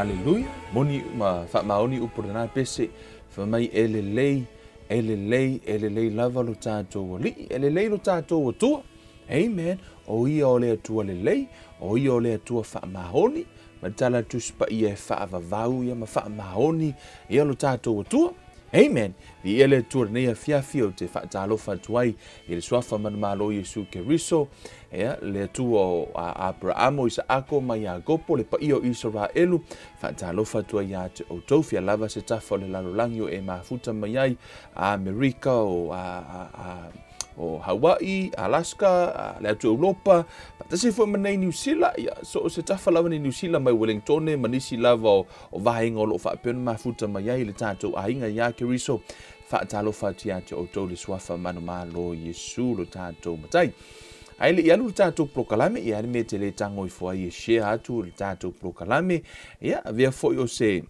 Haleluia! Moni ma faamaoni upu o lena pese, fai mai e lelei, e lelei, e lelei lava lo tatou Alii, e lelei lo tatou Atua. Amen. O ia o le Atua lelei, o ia o le Atua faamaoni, ma le tala a le Tusi Paia e faavavau ia ma faamaoni ia lo tatou Atua. Amen. Viia le Atua i lenei afiafi ou te faatalofa atu ai i le Suafa manumalo o Iesu Keriso, ia, le Atua o Aperamo, Isaako ma Iakopo, le paia o Isaraelu, faatalofa atu ai ia te outou, fia lava se tafa o le lalolagi o e mafuta mai ai, Amerika o a, a, a, o Hawaii, Alaska, le atu Europa, faatasi foi ma nei Niu Sila, ia, so o se tafa lava nei Niu Sila mai Wellingtone ma nisi lava o, o vaega o lo o faapea ona mafuta mai ai le tatou aiga iā Keriso, faatalofa atu ia te outou le suafa manumalo Iesu lo tatou Matai. Ae le i alu le tatou polokalame, ia le mea te le tago ifo ai e share atu le tatou polokalame, ia avea foi o se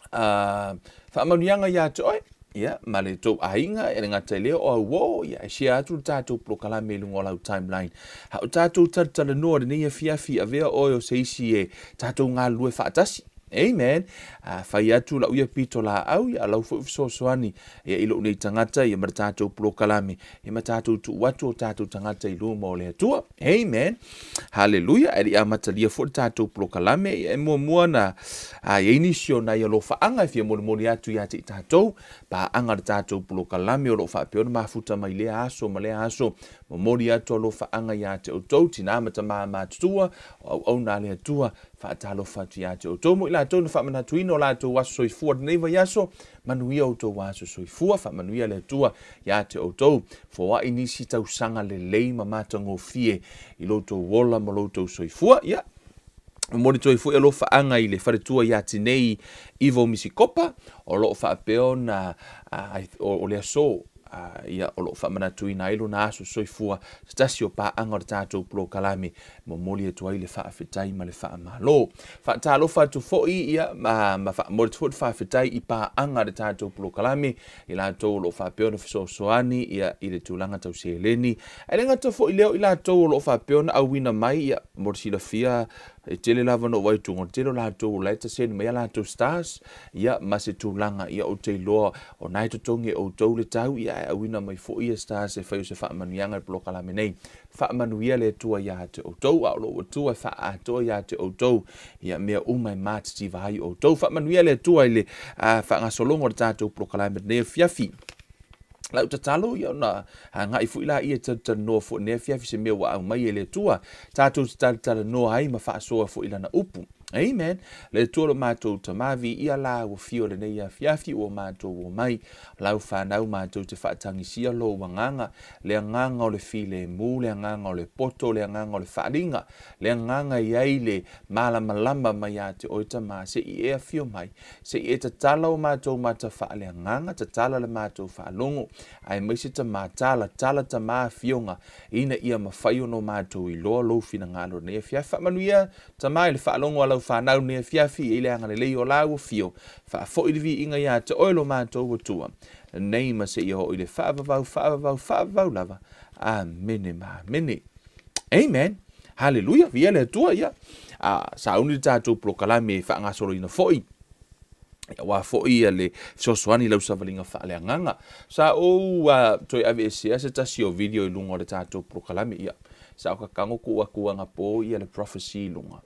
faamanuiaga ia te oe, ia, ma le tou aiga, e le gata i lea o auo, ia, e share atu le tatou polokalame i luga o lau timeline. A o tatou talatalanoa i lenei afiafi, avea oe o se isi e tatou galulue faatasi. Amen. A fai atu lau ia pitolaau, ia lau foi fesoasoani ia i lou nei tagata ia ma le tatou polokalame, ia ma tatou tuu atu o tatou tagata i luma o le Atua. Amen. Haleluia. E le i amatalia foi le tatou polokalame, ia e muamua na a i ai nisi o nai alofaaga e fia molimoli atu ia te i tatou, paaga le tatou polokalame o lo o faapea ona mafuta mai lea aso ma lea aso, momoli atu alofaaga ia te outou, tina ma tama matutua, o auauna a le Atua, faatalofa atu ia te outou mo i latou na faamanatuina o latou aso soifua lenei vaiaso, manuia outou aso soifua, faamanuia le Atua ia te outou, foai nisi tausaga lelei ma matagofie i lo outou ola ma lo outou soifua. Ia, momoli atu ai foi alofaaga i le faletua ia Tinei Ivo Misikopa, o lo o faapea ona o le aso ia, o lo o faamanatuina ai lona aso soifua, se tasi o paaga o le tatou polokalame, momoli atu ai le faafetai ma le faamalo. Faatalofa atu foi ia, ma, ma faamoli atu foi le faafetai i paaga a le tatou polokalame, i latou o lo o faapea ona fesoasoani ia, i le tulaga tau seleni. Ae le gata foi lea o i latou o lo o faapea ona auina mai ia, mo le silafia, e tele lava ona ou vaai atu, o le tele o latou o la e taseni mai a latou stars, ia, ma se tulaga, ia, ou te iloa, o na e totogi e outou le tau, ia, ae auina mai foi ia stars e fai o se faamanuiaga i le polokalame nei. Faamanuia le Atua ia te outou, a o lou Atua e faaatoa ia te outou ia mea uma e matitiva ai outou. Faamanuia le Atua i le faagasologa o le tatou polokalame lenei afiafi. Lau tatalo ia ona agai foi laia e talatalanoa foi lenei afiafi se mea ua aumai e le Atua, tatou te talatalanoa ai ma faasoa foi i lana upu. Amen. Le Atua lo matou Tama, viia la ua fio lenei afiafi ua matou omai, lau fanau matou te faatagisia lou agaga, le agaga o le filemu, le agaga o le poto, le agaga o le faaaliga, le agaga e i ai le malamalama mai ia te oe Tama, se i e afio mai, se i e tatala o matou mata faaleagaga, tatala le matou faalogo, aemaise Tama, tala, tala Tama afioga, ina ia mafai ona o matou iloa lou finagalo i lenei afiafi. Faamanuia Tama i le faalogo a lau fanau i lenei afiafi, i le agalelei o lau afio, faafoi le viiga ia te oe lo matou Atua. Nei ma seia oo i le faavavau, faavavau, faavavau lava. Amene ma amene. Amen. Haleluia, viia le Atua, ia. A, sauni le tatou polokalame e faagasoloina foi. Aua foi ia le fesoasoani i lau savaliga faaleagaga. Sa ou toe aveesea se tasi o video i luga o le tatou polokalame, ia. Sa ou kakago tuu atu anapo ia le prophecy i luga.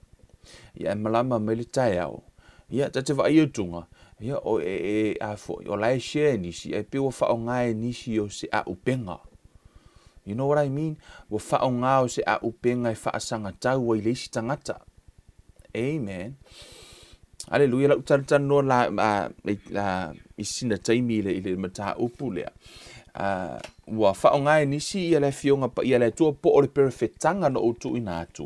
Ia e malama mai le taeao. Ia, ta te vaai atuga, ia, o e, e, a foi, o la e share e nisi, ae pei ua faaaoga e nisi o se a'upenga. You know what I mean? Ua faaaoga o se a'upenga e faasagatau ai le isi tagata. Amen. Aleluia, lau talatalanoa la, a, a, i sina taimi i le, i le mataupu lea. A, ua faaaoga e nisi ia le Afioga Paia a le Atua po o le perefetaga na ou tuuina atu.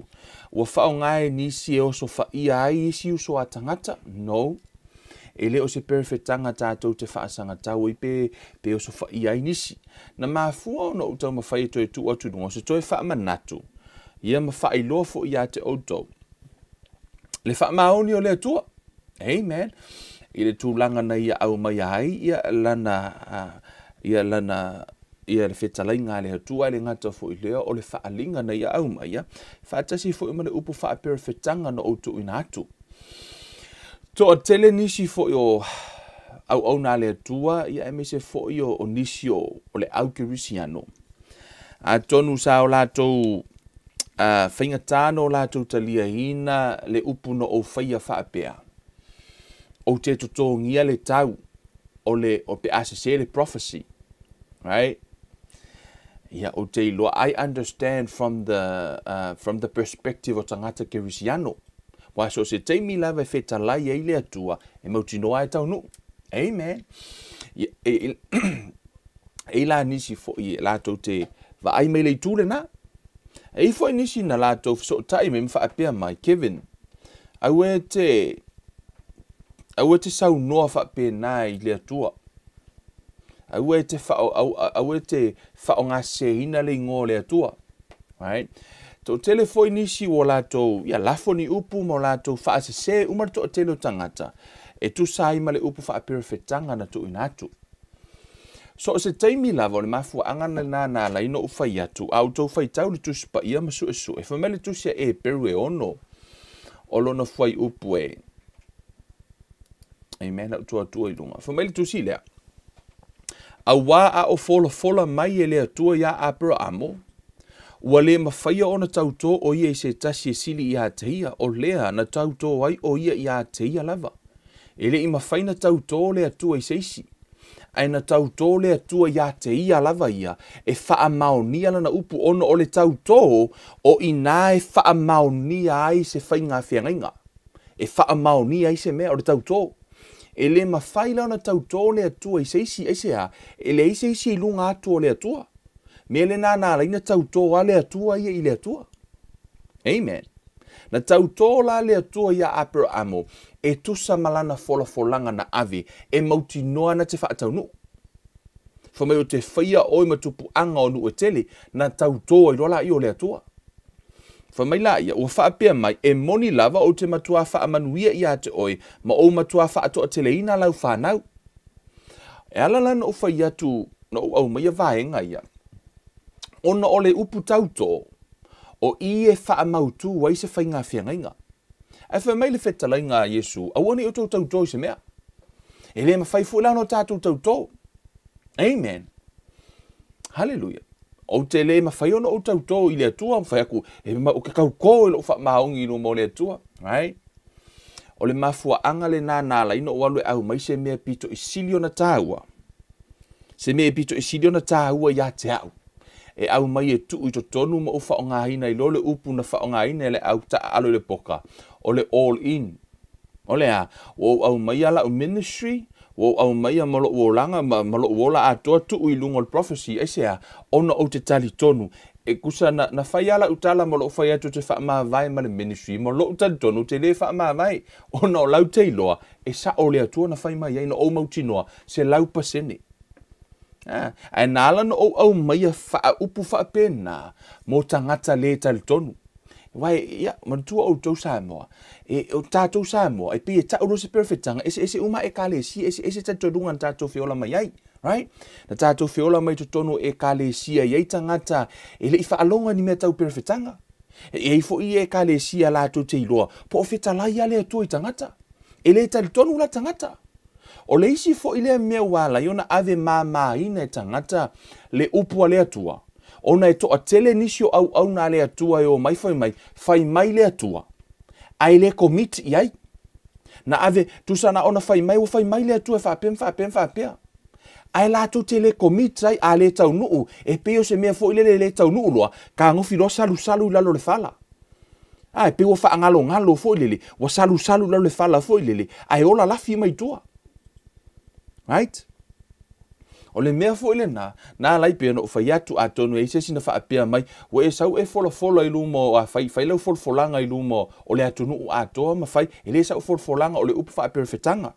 Ua faaaoga e nisi e osofaia ai isi uso a tagata? No. E le o se perefetaga tatou te faasagatau ai pe, pe osofaia ai nisi. Na mafua ona ou taumafai e toe tuu atu i luga o se toe faamanatu, ia ma faailoa foi ia te outou le faamaoni o le Atua. Amen. I le tulaga na ia aumaia ai ia lana, ia lana, ia le fetalaiga a le Atua, e le gata foi lea o le faaaliga na ia aumaia, faatasi foi ma le upu faaperefetaga na ou tuuina atu. Toatele nisi foi o auauna a le Atua, ia aemaise foi o, o nisi o, o le au kerisiano. Atonu sa o latou uh, faigata no latou taliaina le upu na ou faia faapea. Ou te totogia le tau o le o pe a sese le prophecy. Right? Ia, ou te iloa, I understand from the, uh, from the perspective o tagata kerisiano. Aua so o se taimi lava e fetalai ai le Atua, e mautinoa e taunuu. Amen. E, e, e la nisi foi e latou te vaai mai le itu lena. E i foi nisi na latou fesootai mai ma faapea mai, Kevin, aua e te, aua e te saunoa faapena i le Atua. Aua e te, whao, aua e te whaongaseina le ingoa o le Atua. Right? Toatele foi nisi ua latou, ia, lafo ni upu ma o latou faasese uma le toatele o tagata e tusa ai ma le upu faaperefetaga na tuuina atu. So o se taimi lava o le mafuaaga lena na ala ai ona ou fai atu, a outou faitau i le Tusi Paia ma suesue, fai mai le Tusi a Eperu e ono o lona fuaiupu e, Amen, lau tuatua i luga. Fai mai le Tusi lea, Auā a o folafola mai e le Atua iā Aperaamo, ua lē mafaia ona tautō ʻo ia i se tasi e sili iā te ia, ʻo lea na tautō ai ʻo ia iā te ia lava. E le i mafai na tautō le Atua i se isi, ae na tautō le Atua iā te ia lava ia e faamaonia lana upu ona o le tautō o inā e faamaonia ai se faiga feagaiga. e faamaonia ai se mea, o le tautō. E le mafai la ona tautō le Atua i se isi, aisea? E leai se isi i luga atu o le Atua. Mea lena na ala ai na tautō a le Atua ia i le Atua. Amen. Na tautō la le Atua iā Aperaamo e tusa ma lana folafolaga na ave e mautinoa na te faataunuu. Fai mai o te whaia oe ma tupuaga o nuu e tele, na tautō ai loa laia o le Atua. Fai mai laia, ua faapea mai, e moni lava ou te matuā faamanuia iā te oe, ma ou matuā faatoateleina lau whanau. E ala la na ou fai atu, na ou aumaia vaega ia, ona o le upu tautō, o i e faamautū ai se faiga feagaiga. Ae fai mai le fetalaiga a Iesu, aua nei outou tautō i se mea. E le mawhai foi la ona tatou tautō. Amen. Haleluia. Ou te le mawhai ona ou tautō i le Atua, mawhai aku, e ma o ke kaukō i lou whaamaongi i luma o le Atua. Right? O le mafuaaga lenā na ala ai ona ou alu e aumai se mea pito i sili ona tāua. Se mea e pito i sili ona tāua iā te au. E aumai e tuu i totonu ma ou faaaogaina i lo le upu na faaaogaina e le au taaalo i le poka, o le all in. O le a? Ua ou aumaia la'u ministry, ua ou aumaia ma lo'u olaga, ma, ma lo'u ola atoa tuu i luga o le prophecy. Aisea? Ona ou te talitonu. E kusa na, na fai lava la'u tala ma lo'u fai atu ou te faamavae ma le ministry, ma lo'u talitonu ou te lē faamavae, ona o lau te iloa, e sa'o le Atua na fai mai ai, na ou mautinoa, 100%. A, ae na ala ona ou aumaia faaupu faapena mo tagata lē talitonu. Aua e, ia, manatua outou Samoa, e, o tatou Samoa, e pei e ta'u loa se perefetaga, eseese uma Ekalesia, eseese talitonuga na tatou feola mai ai, right? Na tatou feola mai totonu o Ekalesia i ai tagata e le i faalogo i ni mea tau perefetaga. E i ai foi ia Ekalesia latou te iloa, po o fetalai lava le Atua i tagata. E le talitonu la tagata. O le isi foi lea mea ua ala ai ona ave māmāina e tagata le upu a le Atua, ona e toatele nisi o auauna a le Atua e omai fai mai, fai mai le Atua, ae le commit i ai. Na ave, tusa na ona fai mai, ua fai mai le Atua e faapea ma faapea ma faapea. Ae latou te le commit ai, a le taunuu, e pei o se mea foi lele e le taunuu loa, kagofi loa salusalu i lalo o le fala. A, e pei ua faagalogalo foi lele, ua salusalu i lalo o le fala foi lele, ae ola lafi mai tua. Right? O le mea foi lena, na ala ai pei ona ou fai atu, atonu e i ai se isi na faapea mai, ua e sau e folafola i luma o, a fai, fai lau folafolaga i luma o le atunuu atoa ma fai, e le sau folafolaga, o le upu faaperefetaga.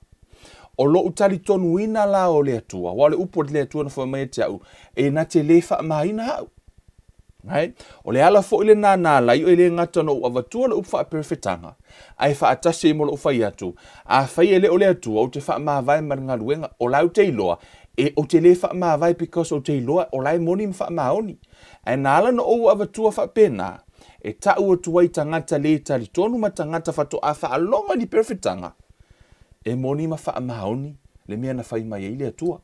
O lou talitonuina la o le Atua, aua o le upu a le Atua na fai mai ia te au, e na te le faamaina au. Right? O le ala foi lena na ala ai e le gata ona ou avatua le upu faaperefetaga, ae faatasi ai ma lou fai atu, afai e le o le Atua ou te faamavae ma le galuega, o la ou te iloa, e, ou te le faamavae because ou te iloa o la e moni ma faamaoni. Ae na ala ona ou avatua faapena, e ta'u atu ai tagata le talitonu ma tagata faatoa faalogo i ni perefetaga. E moni ma faamaoni le mea na fai mai ai le Atua.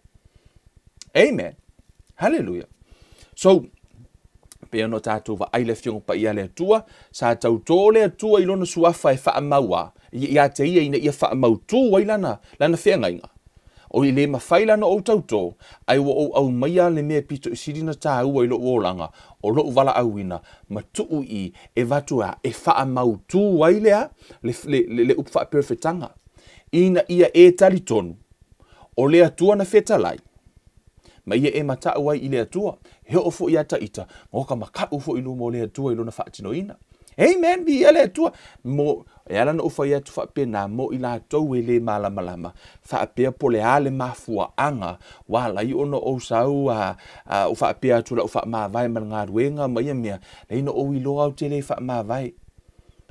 Amen. Hallelujah. So, pei ona tatou vaai le Afioga Paia a le Atua, sa tautō le Atua i lona suafa e faamau a, ia te ia ina ia faamautū ai lana, lana feagaiga. O i le mafai la ona ou tautō, ae ua ou aumaia le mea pito i sili ona tāua i loʻu olaga, o loʻu valaauina, ma tuu i e vatu a e faamautū ai le a, le, le, le, le upu faaperefetaga, ina ia e talitonu, o le Atua na fetalai, ma ia e mataʻu ai i le Atua, e oo foi ia ta ita, ma ka makaʻu foi i luma o le Atua i lona faatinoina. Amen, viia le Atua. Mo, e ala ona ou fai atu faapena, mo i latou e le malamalama, faapea po o le a le mafuaaga ua ala ai ona ou sau a, a ou faapea atu o le a ou faamavae ma le galuega ma ia mea, leai na ou iloa ou te le faamavae.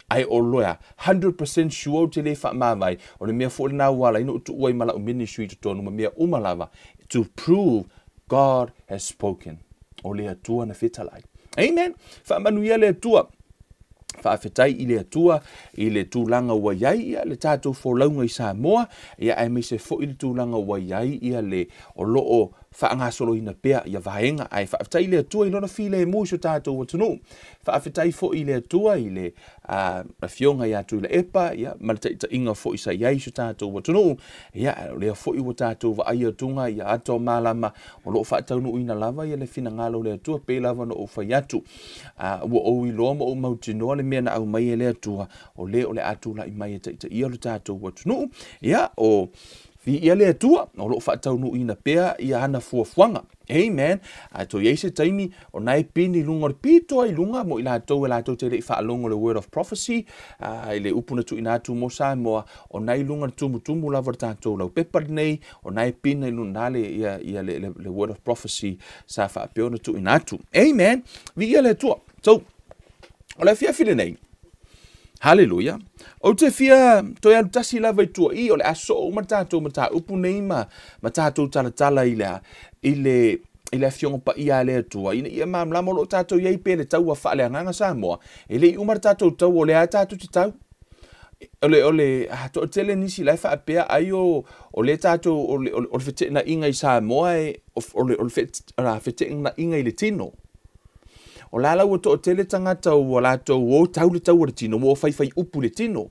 Ae o loea, 100% sure ou te le faamavae, o le mea foi lena ua ala ai ona ou tuu ai ma lau ministry i totonu ma mea uma lava, to prove God has spoken. O le Atua na fetalai. Amen. Faamanuia le Atua. Faafetai i le Atua i le tulaga ua i ai ia le tatou folauga i Samoa, ia aemaise foi le tulaga ua i ai ia le o lo o faagasoloina pea ia vaega. Ae faafetai i le Atua i lona filemu i so tatou atunuu. Faafetai foi i le Atua i le Afioga ia Tuilaepa ia, ma le taitaiga foi sa i ai i so tatou atunuu. Ia, o lea foi ua tatou vaai atuga ia ata o malama o lo o faataunuuina lava ia le finagalo o le Atua, pei lava ona ou fai atu. Ua ou iloa ma ou mautinoa le mea na aumai e le Atua, o le o le a tulai mai e taitaia lo tatou atunuu. Ia, o viia le Atua, o lo o faataunuuina pea ia ana fuafuaga. Amen. A toe i ai se taimi, o na e pini i luga o le pito ai luga mo i latou e latou te le i faalogo le word of prophecy, i le upu na tuuina atu mo Samoa, o na i luga le tumutumu lava o le tatou laupepa lenei, o na e pina i luga le, ia, ia le, le, le word of prophecy sa faapea ona tuuina atu. Amen. Viia le Atua. So, o le afiafi lenei, Haleluia. Ou te fia toe alu tasi lava i tua i, o le a soo uma le tatou mataupu nei ma, ma tatou talatala i le, i le, i le Afioga Paia a le Atua, ina ia malamalama o lo o tatou i ai pea le taua faaleagaga Samoa. E le i uma le tatou taua, o lea lava tatou te tau. O le, o le, a, toatele nisi la e faapea ai o, o lea tatou, o le, o le, o le feteenaiga i Samoa e, o, o le, o le feteenaiga i le tino. O la la ua toatele tagata ua latou o tau le taua i le tino, ua faifai upu i le tino.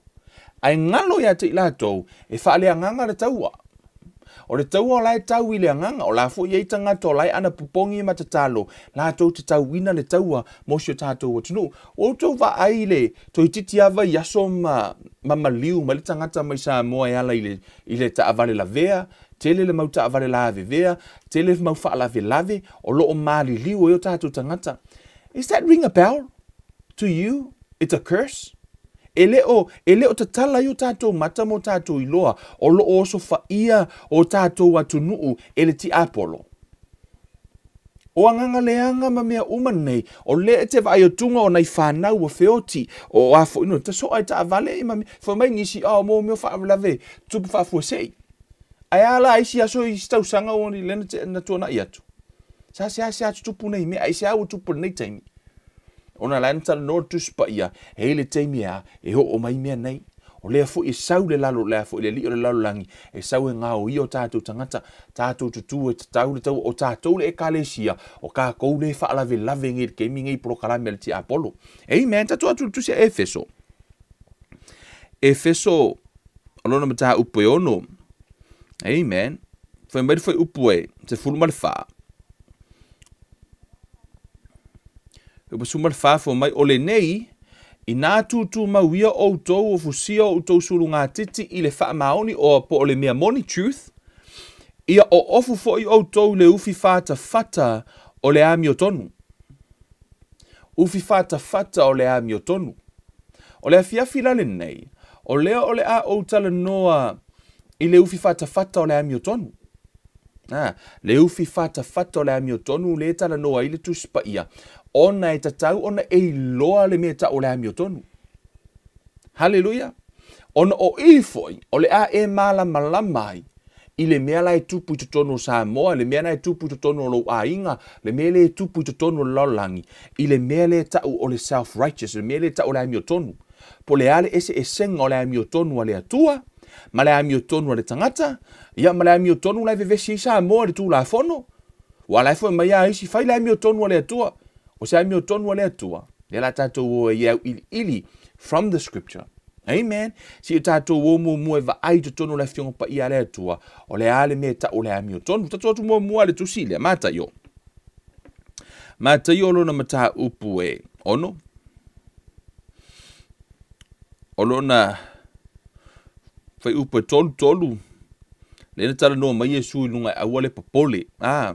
Ae galo ia te i latou, e faaleagaga le taua. O le taua o la e tau i le agaga, o la foi e i ai tagata o la e anapopogi ma tatalo, latou te tauina le taua mo si o tatou atunuu. Ua outou vaai i le toeitiiti lava i aso ma, ma maliu mai le tagata mai Samoa e ala i le, i le taavale lavea, Tele le mau taavale lavevea, tele mau faalavelave o lo o maliliu ai o tatou tagata. Is that ring a bell to you? It's a curse? E le o, e le o tatala ai o tatou mata ma o tatou iloa o lo o osofaia o tatou atunuu e le tiapolo. O agaga leaga ma mea uma nei, o lea e te vaai atuga o nai fanau ua feoti, o a foi no, tasoa e taavale ma mea, fai mai nisi, oh, mo mea o faalavelave tupu faafuasei. Ae a la isi aso i isi tausaga ua lea na tuanai atu. Sa seasea tutupu nei mea, aisea ua tupu i lenei taimi? Ona la na talanoa le Tusi Paia, e i ai le taimi e a, e oo mai mea nei. O lea foi e sau le lalo, le a foi le alii o le lalolagi, e sau e gaoia o tatou tagata, tatou tutū e tatau le taua, o tatou le Ekalesia, o kakou le faalavelave nei i le taimi nei i polokalame a le tiapolo. Amen. Tatou atu i le Tusi a Efeso. Efeso, o lona mataupu e ono. Amen. Fai mai le fuaiupu e 14. Upu 14 fai mai, o lenei, inā tūtūmau ia outou o fusia o outou sulugatiti i le faamaoni o po o le mea moni, truth, ia oofu foi outou i le ufi fatafata o le amiotonu. Ufi fatafata o le amiotonu. O le afiafi la lenei, o lea o le a ou talanoa i le ufi fatafata o le amiotonu. A, le ufi fatafata o le amiotonu lea e talanoa ai le Tusi Paia, ona e tatau ona e iloa le mea e tau o le amiotonu. Haleluia! Ona o i foi, o le a e malamalama ai i le mea la e tupu i totonu o Samoa, le mea la e tupu i totonu o lou aiga, le mea lea e tupu i totonu o le lalolagi, i le mea lea e tau o le self-righteous, le mea lea e tau o le amiotonu. Po o le a le eseesega o le amiotonu a le Atua, Ma le amiotonu a le tagata, ia ma le amiotonu la e vevesi ai Samoa i le Tulafono. Ua ala ai foi mai a isi, fai le amiotonu a le Atua. O se amiotonu a le Atua, lea la tatou o ai e auiliili from the scripture. Amen. Se i tatou o muamua e vaai i totonu o le Afioga Paia a le Atua, o le a le mea e tau o le amiotonu. Tatou atu muamua le tusi lea, Mataio. Mataio lona mataupu e ono. O lona fuaiupu e 33, lea na talanoa mai Iesu i luga e aua le popole, a,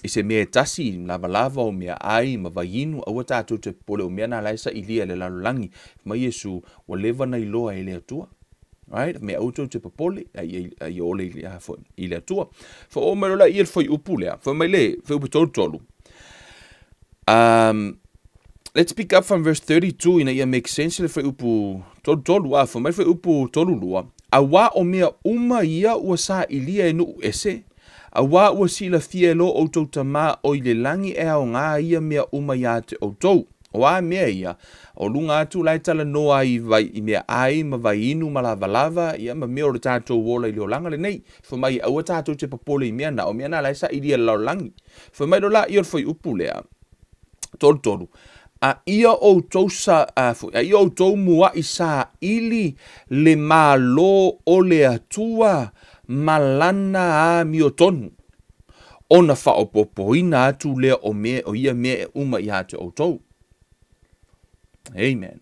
i se mea e tasi, lavalava o meaai ma vaiinu, aua tatou te popole o mea na la e sailia e le lalolagi. Fai mai Iesu, ua leva ona iloa e le Atua. Right? Mea aua tou te popole, a ia, a ia ole i, a, foi, i le Atua. Faaoo mai loa lea i le fuaiupu lea, fai mai le fuaiupu 33. Um, let's pick up from verse 32 ina ia make sense le fuaiupu 33, a, fai mai le fuaiupu 32, Auā o mea uma ia ua sailia e nuu ese, auā ua silafia e lo outou Tama o i le lagi e aoga ia mea uma iā te outou. O a mea ia, o luga atu la e talanoa ai i vai, i mea ai ma vaiinu ma lavalava, ia ma mea o le tatou ola i le olaga lenei. Fai mai, aua tatou te popole i mea na, o mea na la e sailia e le lalolagi. Fai mai loa laia o le fuaiupu lea, 33, A ia outou sa, a, foi, a ia outou muaʻi saili le Malo o le Atua ma lana amiotonu, ona faaopoopoina atu lea o mea, o ia mea e uma iā te outou. Amen.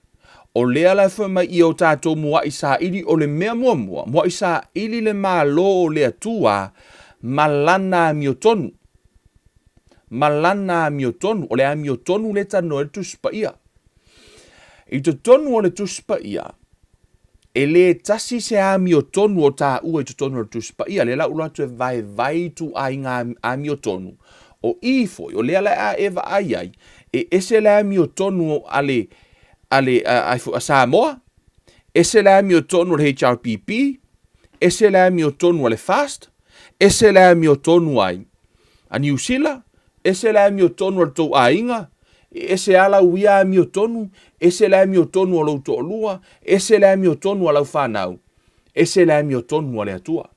O lea la e fai mai ia o tatou muaʻi saili, o le mea muamua, muaʻi saili le Malo o le Atua ma lana amiotonu. Ma lana amiotonu. O le amiotonu lea e talanoa ai le Tusi Paia. I totonu o le Tusi Paia, e le tasi se amiotonu o taua i totonu o le Tusi Paia. Lea la ua atu e vaevae ituaiga amiotonu. O i foi, o lea la a e vaai ai, e ese le amiotonu a le, a le, a, a, a Samoa, ese le amiotonu a le HRPP, ese le amiotonu a le FAST, ese le amiotonu ai a Niu Sila, ese le amiotonu a le tou aiga, e ese lava lau ia amiotonu, ese le amiotonu a lou toalua, ese le amiotonu a lau fanau, ese le amiotonu a le Atua.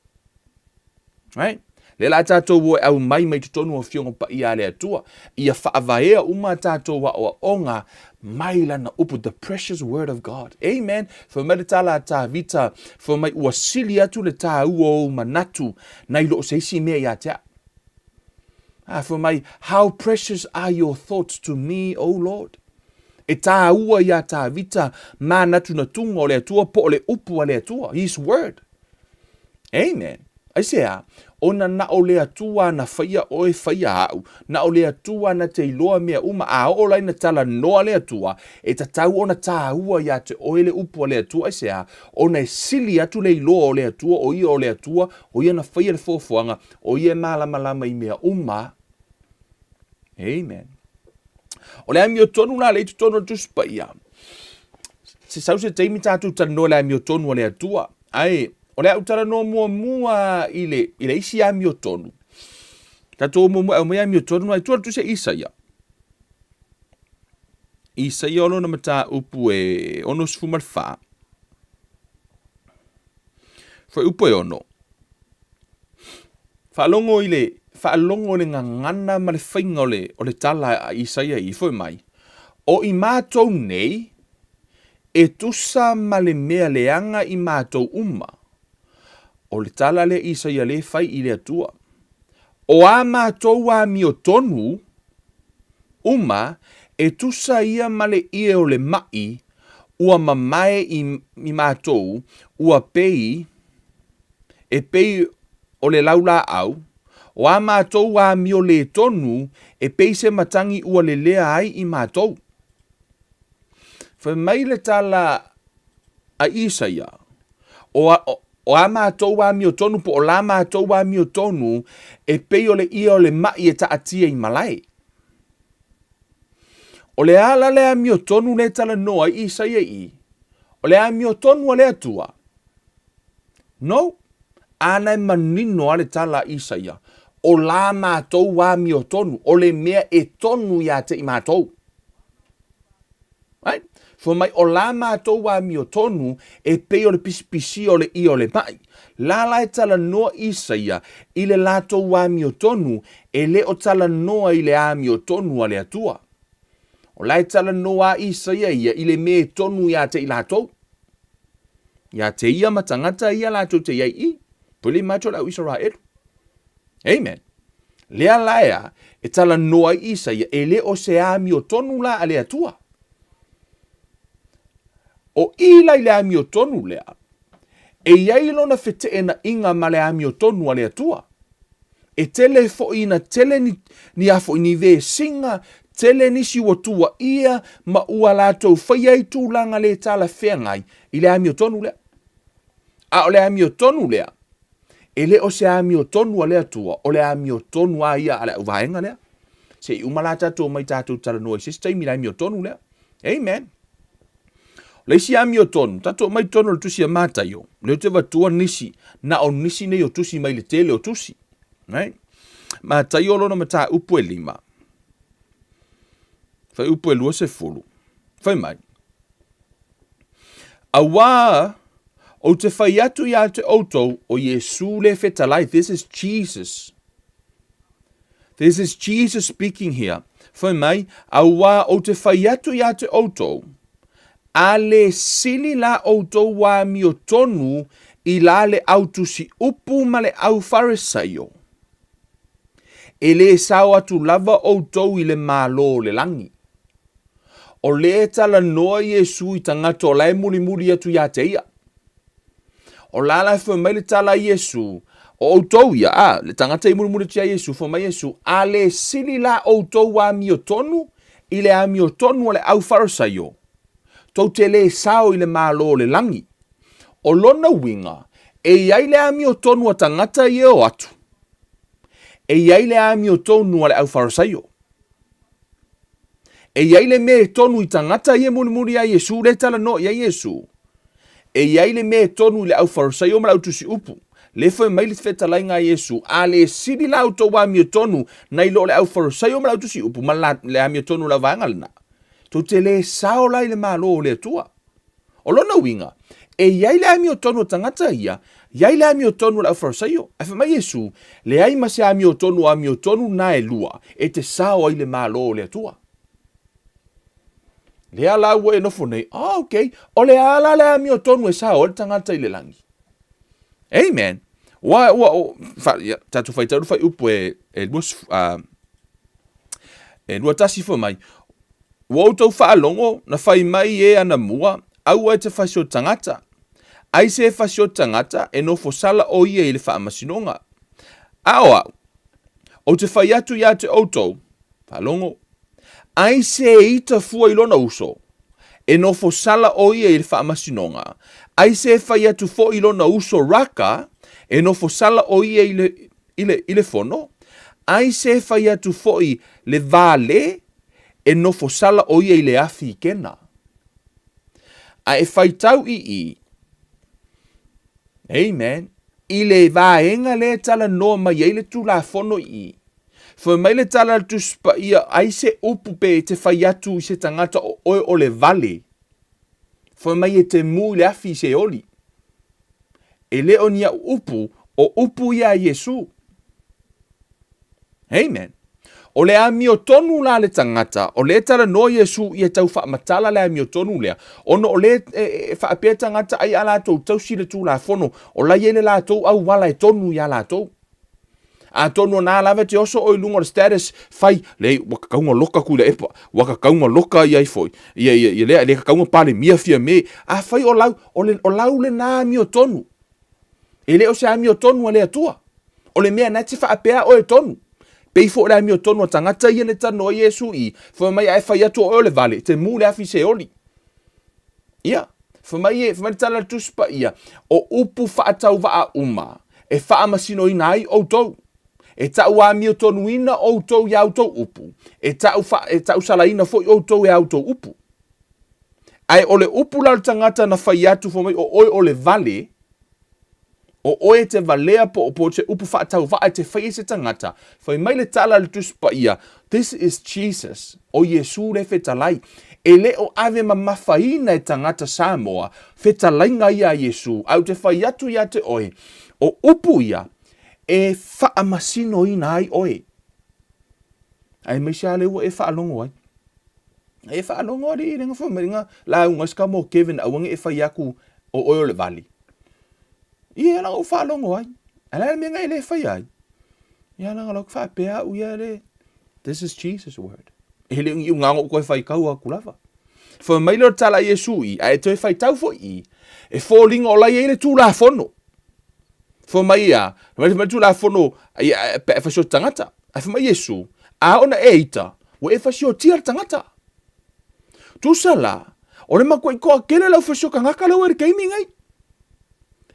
Right? Lea la tatou o e aumai mai totonu o Afioga Paia a le Atua, ia faavaea uma a tatou aoaoga mai lana upu, the precious word of God. Amen. Fai mai le tala a Tavita, fai mai ua sili atu le taua o ou manatu nai lo o se isi mea ia te au. A fai mai, how precious are your thoughts to me, O Lord. E tāua iā Tavita mānatunatuga o le Atua po o le upu a le Atua, His word. Amen. Aisea? Ona na o le Atua na faia oe faia a'u, na o le Atua na te iloa mea uma, a oo la ina talanoa le Atua, e tatau ona tāua iā te oe le upu a le Atua, aisea? Ona e sili atu le iloa o le Atua, o ia o le Atua, o ia na faia le foafoaga, o ia e malamalama i mea uma. Amen. O le amiotonu la lea i totonu o le Tusi Paia, se sau se taimi tatou talanoa i le amiotonu a le Atua, ae o le a ou talanoa muamua i le, i le isi amiotonu. Tatou muamua e aumai amiotonu ai tua le Tusi a Isaia. Isaia o lona mataupu e 64. Fuaiupu e 6. Faalogo i le, faalogo i le gagana ma le faiga o le, o le tala a Isaia i foi mai, O i matou nei, e tusa ma le mea leaga i matou uma. O le tala lea Isaia lea e fai i le Atua. O a matou amiotonu uma, e tusa ia ma le ie o le maʻi, ua mamae i, i matou, ua pei, E pei o le laulāʻau, o a mātou amio lē tonu e pei se matagi ua lelea ai i mātou. Fai mai le tala a Isaia, o, a, o a mātou amio tonu po o la mātou amio tonu e pei o le ia o le maʻi e taatia i malae. O le a la le amio tonu le talanoa ai Isaia i i? O le amio tonu a le Atua. No. Āna e manino a le tala a Isaia, o la mātou amiotonu, o le mea e tonu iā te i mātou. Right? Fai mai, o la matou amiotonu e pei o le pisipisia o le ʻie o le maʻi. La la e talanoa Isaia i le latou amiotonu, e le o talanoa i le amiotonu a le Atua. O la e talanoa a Isaia ia i le mea e tonu iā te i latou. Iā te ia ma tagata ia latou te iai i, pule matou le au Isaraelu. Amen. Lea la e a, e talanoa ai Isaia, e le o se amiotonu la a le Atua. O i la i le amiotonu lea, e i ai lona feteenaiga ma le amiotonu a le Atua. E tele foi ina tele ni, ni a foi ni vesiga, tele nisi ua tuuaia ma ua latou faia ai tulaga le talafeagai i le amiotonu lea. A o le amiotonu lea, e le o se amiotonu a le Atua, o le amiotonu a ia a le auvaega lea. Se i uma la tatou mai tatou talanoa i se isi taimi i le amiotonu lea. Amen. O le isi amiotonu, tatou mai totonu o le tusi a Mataio, lea ou te avatua nisi, na o nisi nei o tusi mai le tele o tusi. Right? Mataio lona mataupu e lima. Fuaiupu e 20. Fai mai. Auā, ou te fai atu iā te outou, o Iesū le fetalai, this is Jesus. This is Jesus speaking here. Fai mai, auā, ou te fai atu iā te outou, a le sili la outou amiotonu i la le au tusi upu ma le au Farisaio, e lē sao atu lava outou i le Malo o le lagi. O lea e talanoa Iesū i tagata o la e mulimuli atu iā te ia. O la la e fai mai le tala a Iesū, o outou ia, a, le tagata i mulimuli atu iā Iesū, fai mai Iesū, a le sili la outou amiotonu i le amiotonu a le au Farisaio, tou te lē sao i le Malo o le lagi. O lona uiga, e i ai le amiotonu a tagata ia e o atu, e i ai le amiotonu a le au Farisaio. E i ai le mea e tonu i tagata ia e mulimuli iā Iesū, lea e talanoa i ai Iesū. E i ai le mea e tonu i le au Farisaio ma le au tusi upu. Lea fai mai le fetalaiga a Iesū, A le sili la outou amiotonu nai lo le au Farisaio ma le au tusi upu ma le amiotonu o le vaega lena, tou te le sao la i le Malo o le Atua. O lona uiga, e i ai le amiotonu o tagata ia, i ai le amiotonu o le au Farisaio. Ae fai mai Iesu, Leai ma se amiotonu o amiotonu na e lua e te sao ai le Malo o le Atua. Lea la ua e nofo nei, oh, okay, o le a la le amiotonu e sao ai le tagata i le lagi? Amen. Ua, ua, ua, fa, ia, tatou faitau le fuaiupu e, e, lua, uh, e 21 fai mai, Ua outou faalogo na fai mai e ana mua, Aua e te fasio tagata. Ai se fasio tagata e nofo sala o ia i le faamasinoga. A o au, ou te fai atu iā te outou, faalogo, ai se ita fua i lona uso, e nofo sala o ia i le faamasinoga, ai se fai atu foi i lona uso raka, e nofo sala o ia i le, i le, i le fono, ai se fai atu foi le vale, e nofo sala ʻo ia i le afi i kena. A e faitau i i, amen, i le vaega lea e talanoa mai ai le Tulafono i i, fai mai le tala a le Tusi Paia, ai se upu pe e te fai atu i se tagata o oe o le vale, fai mai e te mū i le afi i se oli. E le o ni aʻu upu, o upu ia a Iesū. Amen. O le amiotonu la le tagata, o lea e talanoa Iesu ia tau faamatala le amiotonu lea, ona o lea e, e, e faapea tagata ai a latou tausi le Tulafono, o la i ai le latou auala e tonu iā latou. Atonu o nā lava te oso o i luga o le status, fai, leai, ua kakauga loka Tuilaepa, ua kakauga loka ia ai foi, ia, ia, ia lea, lea kakauga Palemia Fiame, afai o lau, o, le, o lau lenā amiotonu. E le o se amiotonu a le Atua. O le mea na e te faapea oe tonu. Pei foi o le amiotonu a tagata ia na talanoa ai Iesu i, fai mai a e fai atu o oe o le vale, te mū le afi se oli. Ia, fai mai e, fai mai le tala a le Tusi Paia, o upu faatauvaa uma e faamasinoina ai outou. E tau amiotonuina outou i a outou upu, e tau, fa, e tau salaina foi outou e a outou upu. Ae o le upu la o le tagata na fai atu fai mai o oe o le vale, o oe e te valea po o se upu faatauvaa e te fai e se tagata, fai mai le tala a le Tusi Paia, This is Jesus, o Iesu le fetalai. E le o ave mamafaina e tagata Samoa fetalaiga ia a Iesu, ae ou te fai atu ia te oe, o upu ia e faamasinoina ai oe. Aemaise lava lea ua e faalogo ai. E faalogo alii le fai mai nga lauga se ka mo Kevin aua ne i fai atu o oe o le vali. Ia la ou faalogo ai. A le a le mea nga e le faia ai? Ia la lau faapea au ia le This is Jesus word. E le o ni uga ou toe faitau atu lava. Fai mai lea o le tala a Iesu i, a e toe faitau foi i, e foliga o la e i ai le Tulafono. Fai mai ia, fai mai le Tulafono, ia, pe a e fasioti tagata. Ae fai mai Iesu, a oo ina e ita, ua e fasiotia le tagata. Tusa la, o le matuai toatele o le aufasio tagata lea ua i le taimi nei.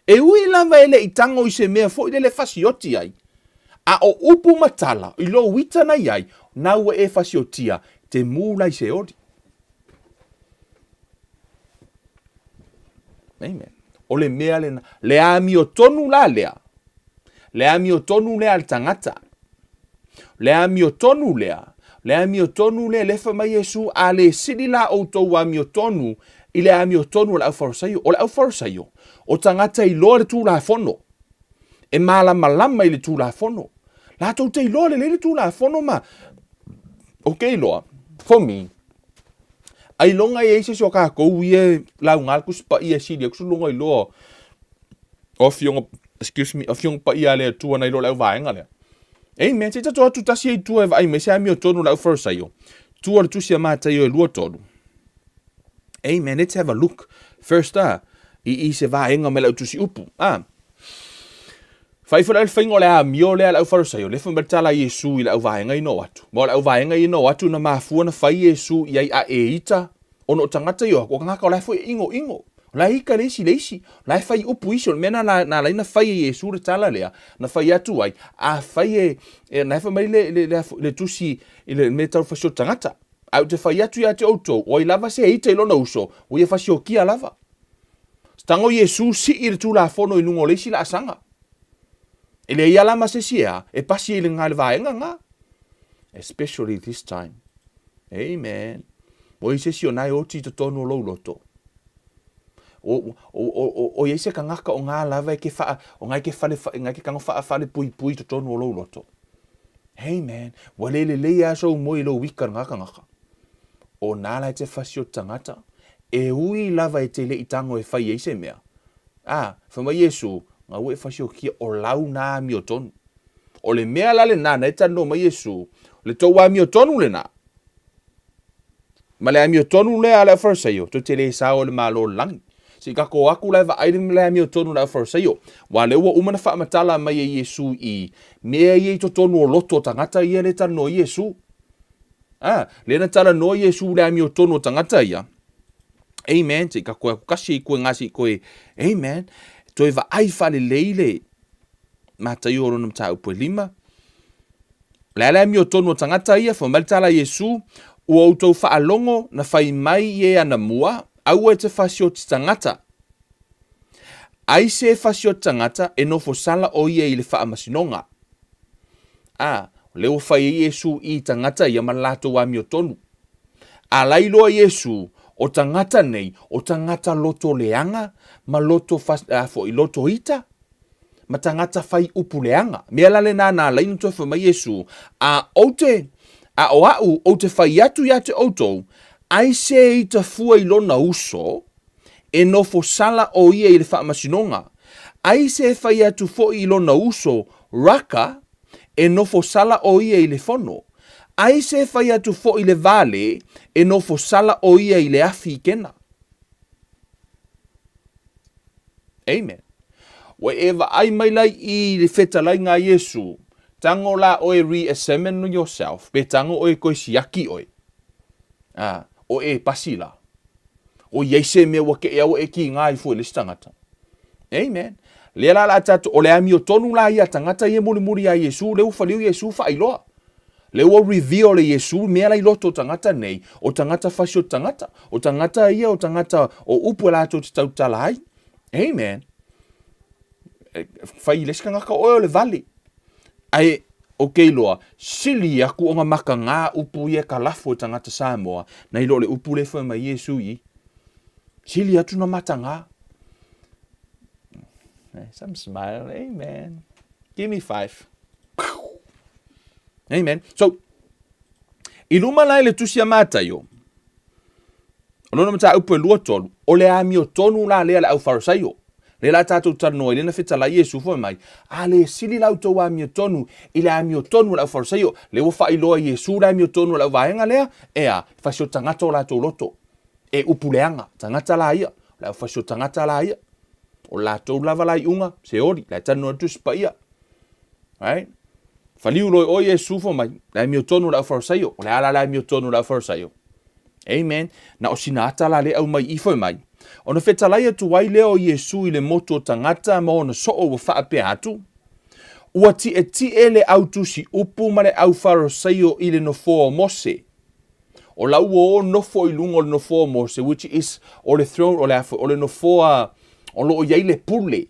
E ui lava e le i tago i se mea foi lele e fasioti ai, a o upu ma tala i lou ita na i ai, na ua e fasiotia, te mū la i se oli. Amen. O le mea lena, le amiotonu la lea, le amiotonu lea a le tagata, le amiotonu lea, le amiotonu lea, lea fai mai Iesu, a le sili la outou amiotonu i le amiotonu o le aufaifaarisaio. O le aufaifaarisaio, o tagata iloa le Tulafono, e malamalama i le Tulafono. Latou te iloa lelei le Tulafono ma, ou te iloa, for me, ailoga e i ai se isi o tatou ia e lauga le Tusi Paia e sili atu se luga iloa o afioga, excuse me, afioga paia a le Atua nai lo le auvaega lea. Amen. Se i tatou atu tasi ai i tua e vaai mai se amiotonu le aufarisaio. Tua le tusi a Mataio e 23. Amen. Let's have a look first ah, i, i se vaega mai lau tusi upu. Ah. Fai foi la le faiga o le amio lea a le aufarisaio, lea fai mai le tala a Iesu i le auvaega i no atu. Ma o le auvaega i no atu na mafua na fai Iesu i ai a e ita, ona o tagata i o atu, o tagata o la e foi e inoino, o la e ita le isi i le isi, o la e fai upu isi, o le mea na na ala ai na fai e Iesu le tala lea, na fai atu ai, afai e, e na e fai mai le, le, le, le tusi i le mea tau fasioki tagata. Ae ou te fai atu ia te outou, o ai lava se ita i lona uso, ua ia fasiokia lava. Tago Iesu sii le Tulafono i luga o le isi laasaga. E leai lava ma se isi e a, e pasi ai i le vaega nga. Especially this time. Amen. Ua i se isi o na e oti i totonu o lou loto. O, o, o, o, o iai se kangaka o nga lava e ke wha, o nga e ke whale, nga e ke kango wha, whale pui pui totonu o lou loto. Amen. Ua le lelei a sou moe i lou wika nga kangaka. O nā la e te whasi o tangata, e ui lava e te leʻi tango e whai ai se mea. A, fai mai Iesu, nga ua e whasi o kia o lau nā amio tonu. O le mea la lenā na e talanoa mai Iesu, le tou amio tonu lenā. Ma le amio tonu lea a le Aufarisaio, tou te le sao i le Malo o le lagi. Se i tatou o atu la e vaai le amio tonu a le Aufarisaio. Aua lea ua uma ona faamatala mai e Iesu i mea ia i totonu o loto o tagata ia lea e talanoa ai Iesu. A, lea na talanoa Iesu i le amiotonu o tagata ia. Amen. Se i tatou atu kasi i koe ngā se i koe. Amen. Toe vaai whaalelei le Mataio o lona mataupu e lima. Le a le amiotonu o tagata ia, fai mai le tala a Iesu, ua outou faalogo na fai mai i e ana mua, aua e te fasioti tagata. Ai se fasioti tagata e nofo sala o ia i le faamasinoga. A, o lea ua fai ai Iesu i tagata ia ma le latou amiotonu. A la iloa Iesu, o tagata nei, o tagata loto leaga ma loto, fas, a, foi, loto ita, ma tagata fai upu leaga. Mea la lena na ala ai ona toe fai mai Iesu, A ou te, a o a'u ou te fai atu ia te outou, ai se ita fua i lona uso, e nofo sala o ia i le faamasinoga. Ai se e fai atu foi i lona uso, Raka, e nofo sala o ia i le fono. Ai se e fai atu foi i le vale, e nofo sala o ia i le afi i kena. Amen. Ua e vaai mai la i le fetalaiga a Iesu, tago la oe re-examine yourself, pe tago oe toe siaki oe. A, o e pasi la. O i ai se mea ua kee au e ki ngā ifo i le isi tagata. Amen. Lea la la tatou, o le amiotonu la ia tagata ia mulimuli ia Iesu, lea ua faliu Iesu faailoa. Lea ua reveal e Iesu mea la i loto o tagata nei, o tagata fasi o tagata, o tagata ia o tagata o upu e latou te tautala ai. Amen. Fai i le isi tagata oe o le vale. Ae Ou te iloa, sili aku ona matagā upu ia e kalafo e tagata Samoa, nai lo le upu lea e fai mai Iesu i i. Sili atu na matagā. Some smile, amen. Give me five. Amen. So, i luma la i le tusi a Mataio, o lona mataupu e 23, o le amiotonu la lea le au Farisaio. Lea la tatou talanoa i lena fetalai Iesu fai mai, a le sili la outou amiotonu i le amiotonu o le au Farisaio, lea ua faailoa e Iesu le amiotonu o le au vaega lea, ea, e fasi o tagata o latou loto, e upu leaga, tagata la ia, o le au fasi o tagata la ia. O latou lava la iuga, se oli, la e talanoa le Tusi Paia. Right? Whaliu loi o Iesu fai mai, le amiotonu o le au Farisaio, o le a la le amiotonu o le au Farisaio. Amen. Na o sina ata la le au mai i fai mai. Ona fetalai atu ai lea o Iesu i le motu o tagata ma ona soo ua faapea atu, Ua tietie le au tusi upu ma le au Farisaio i le nofoa o Mose. O la ua o nofo i luga o le nofoa o Mose, which is o le throne, o le a foi, o le nofoa o lo o i ai le pule,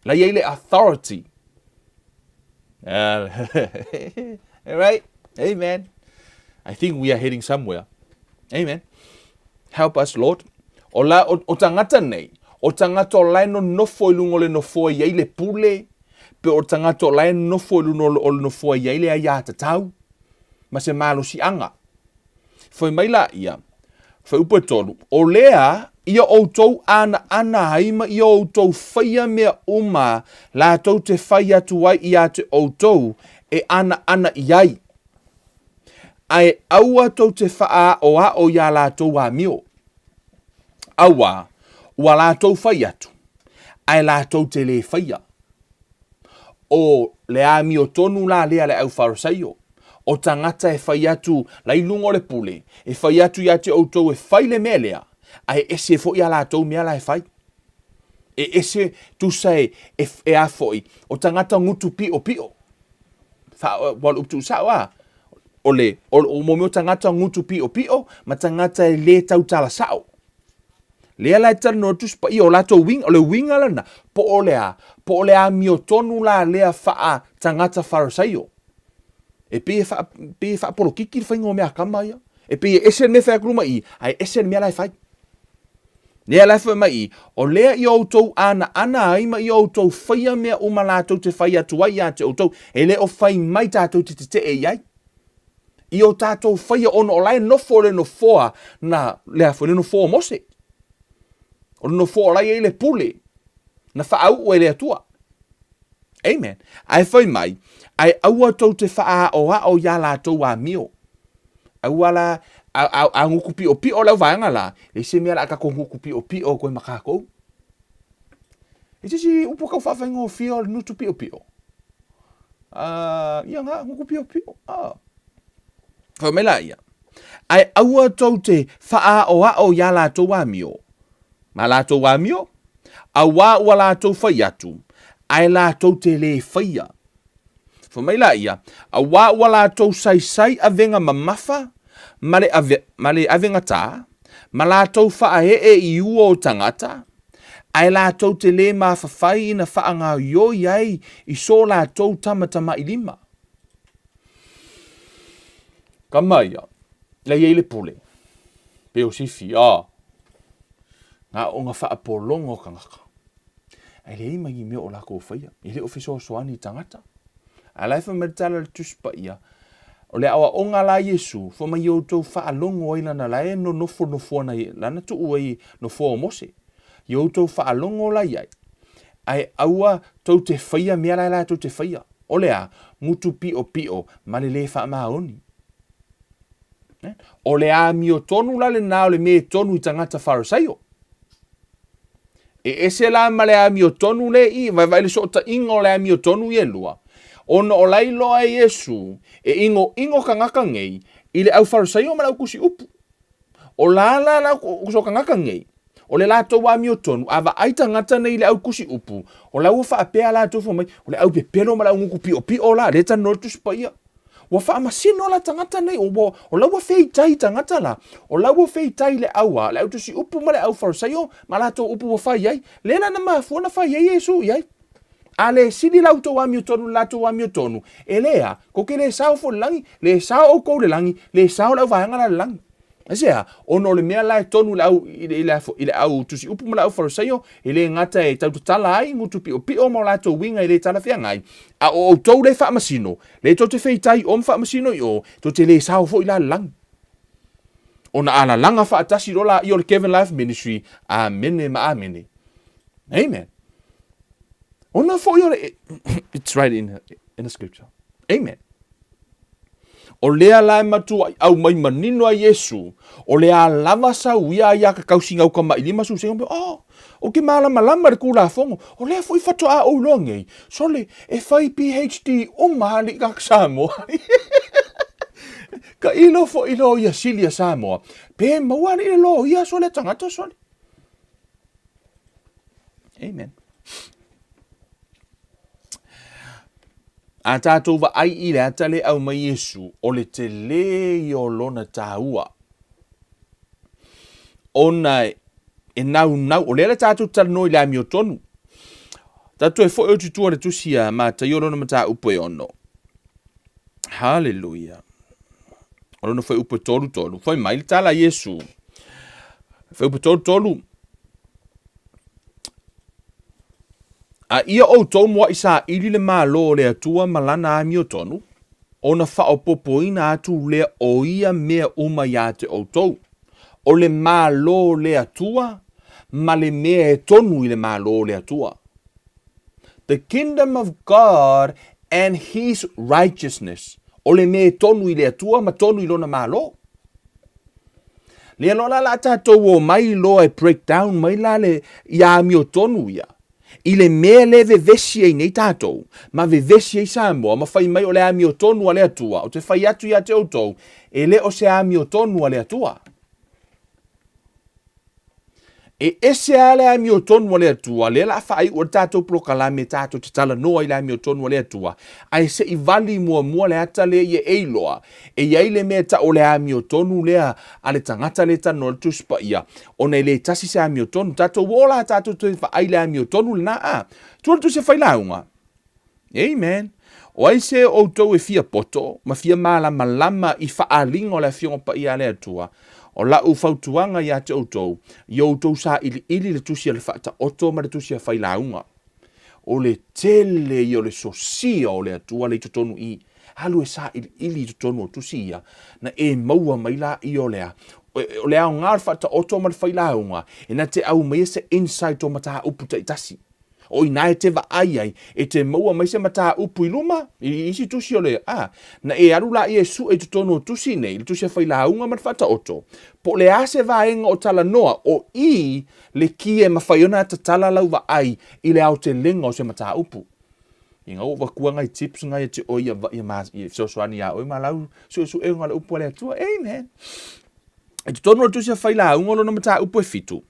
la i ai le authority. Right? Amen. I think we are heading somewhere. Amen. Help us, Lord. O, la, o, o tagata nei, o tagata o la e nonofo i luga o le nofoa i ai le pule, pe o tagata o la e nonofo i luga o le nofoa i ai le aiatatau, ma se malosiaga. Fai mai laia, Fuaiupu e tolu, o lea ia outou anaana ai ma ia outou faia mea uma latou te fai atu ai ia te outou e anaana i ai, ae aua tou te faaaoao iā latou amio, auā ua latou fai atu, ae latou te lē faia. O le amiotonu la lea a le au Farisaio, o tagata e fai atu la i luga o le pule, e fai atu ia te outou e fai le mea lea, ae ese foi a latou mea la e fai. E ese tusa e, e, e a foi, o tagata gutu piʻopiʻo. Fa, ua le upu tuusao a, o le, o, o mo mea o tagata gutu piʻopiʻo ma tagata e lē tautala sao. Lea la e talanoa le Tusi Paia, o latou uiga, o le uiga lena, po o le a, po o le amiotonu la lea faa tagata Farisaio. E pei e, faa, pei e faapolokiki le faiga o mea a kama ia. E pei e ese le mea e fai atu luma i i, ae ese le mea la e fai. Lea la e fai mai i, o lea i outou anaana ai ma i outou faia mea uma latou te fai atu ai ia te outou, e le o fai mai tatou te tetee i ai. I o tatou faia ona o la e nofo le nofoa na le a foi le nofoa o Mose. O le nofoa o la e i ai le pule na faauu e le Atua. Amen. Ae fai mai, ae aua tou te faaaoao iā latou amio. Aua la, a, a, a gutu piʻopiʻo lau vaega la, leai se mea la a tatou gutu piʻopiʻo koe ma kakou. E se isi upu kau faafaigofie o le gutu piʻopiʻo. Uh, ia ngā, nguku pio pio. Ah. Fai mai la ia. Ae aua tou te whaaoao iā latou amio. Ma latou amio, auā ua latou fai atu, ae latou te lē faia. Fai mai la ia, auā ua latou saisai avega mamafa ma le, ave, ma le avegatā, ma latou whaaee i ua o tagata, ae latou te lē mafafai ina faagaoioi ai i so latou tamatamailima. Kama ia, lea i ai le pule, pe o sifi, a, ngā aoga faapologa o tagata. Ae leai ma ni mea o lakou faia, e le o fesoasoani i tagata. A la e fai mai le tala a le Tusi Paia, o le aoaoga la Iesu, fai mai outou faalogo ai lana la e nonofo nofoa na lana tuu ai nofoa o Mose. I outou faalogo la i ai, ae aua tou te faia mea la e latou te faia. O le a, ngutu piʻopiʻo ma le lē faamaoni. Eh? O le amiotonu la lena o le mea e tonu i tagata Farisaio. E ese la ma le amiotonu le i, vaevae le sootaiga o le amiotonu i e lua, ona o la iloa e Iesu e igoigo kagaka nei i le au Farisaio ma le au tusi upu. O la la la so kagaka nei, o le latou amiotonu, a vaai tagata nei i le au tusi upu, o la ua faapea latou fai mai, o le au pepelo ma le au gutu piʻopiʻo la, lea talanoa le Tusi Paia. Ua faamasino la tagata nei, o, o la ua feitai tagata la, o la ua feitai le au a, le au tusi upu ma le au Farisaio, ma latou upu ua fai ai. Lea la na mafua na fai ai Iesu i ai. A le sili la outou amiotonu i le latou amiotonu, e le a, kou te le sao foi i le lagi, le sao outou i le lagi, le sao le auvaega la i le lagi. Aisea? Ona o le mea la e tonu i le au, i le, i le, i le au tusiupu ma le au Farisaio, e le gata e tautatala ai gutu piopio ma o latou uiga e le talafeagai, a o outou le faamasino, le tou te feitai i o ma faamasino i o, tou te le sao foi la i le lagi. Ona a lalaga faatasi loa laia o le Kevin Life Ministry, Amene ma Amene. Amen. Ona foi o le... It's right in, in the scripture. Amen. O lea la e matuai aumai manino a Iesu, o le a lava sau ia ai a ka kausiga uka mai lima su senga, oh, o ke malamalama le Tulafono, o lea foi faatoa ou iloa nei, sole, e fai PhD uma alii kaka Samoa. Ka ilo foi loia sili a Samoa, pe maua alii le loia sole tagata sole. Amen. A tātou vaai i le ata le au mai Iesu, o le tele ia o lona tāua. Ona e naunau, o lea le tātou talanoa i le amiotonu. Tātou e foi o tutua le tusi a Mataio lona mataupu e ono. Hallelujah. O lona fuaiupu e 33. Fai mai le tala a Iesu. Fuaiupu 33. A ia outou muaʻi saili le Malo o le Atua ma Lana amiotonu, ona faaopoopoina atu lea o ia mea uma iā te outou. O le Malo o le Atua ma le mea e tonu i le Malo o le Atua. The kingdom of God and His righteousness. O le mea e tonu i le Atua ma tonu i Lona Malo. Lea loa la la tatou o mai loa e break down mai la le ia amiotonu ia i le mea le vevesi ai nei tatou ma vevesi ai Samoa ma fai mai o le amiotonu a le Atua. Ou te fai atu ia te outou, e le o se amiotonu a le Atua. E ese lava le amiotonu a le Atua, lea la faaiu le tatou polokalame tatou te talanoa i le amiotonu a le Atua, ae se i vali muamua le ata lea ia e iloa, e i ai le mea e tau o le amiotonu lea a le tagata lea e talanoa i le Tusi Paia, ona e le tasi se amiotonu. Tatou o la tatou toe vaai i le amiotonu lena, a. Tua le Tusi a Failauga. Amen. O ai se o outou e fia poto ma fia malamalama i faaaliga o le Afioga Paia a le Atua, o la'u fautuaga ia te outou, ia outou sailiili le tusi a le Faataoto ma le tusi a Failauga. O le tele ia o le sosia o le Atua le i totonu i, alu e sailiili i totonu o tusi ia, na e maua mai laia o le a, o le aoga o le Faataoto ma le Failauga, e na te aumaia se insight o mataupu taitasi. O i ina e te vaai ai, e te maua mai se mataupu i luma, i isi tusi o le, a, na e alu laia e sue i totonu o tusi nei, le tusi a Failauga ma le Faataoto, po o le a se vaega o talanoa, o i le ki e mafai ona tatala lau vaai i le aotelega o se mataupu. Ina ua avakua ngai tips ngai e te oe ia, ia, ma, ia fesoasoani iā oe ma lau suesuega o le upu a le Atua. Amen. I totonu o le tusi a Failauga o lona mataupu e fitu,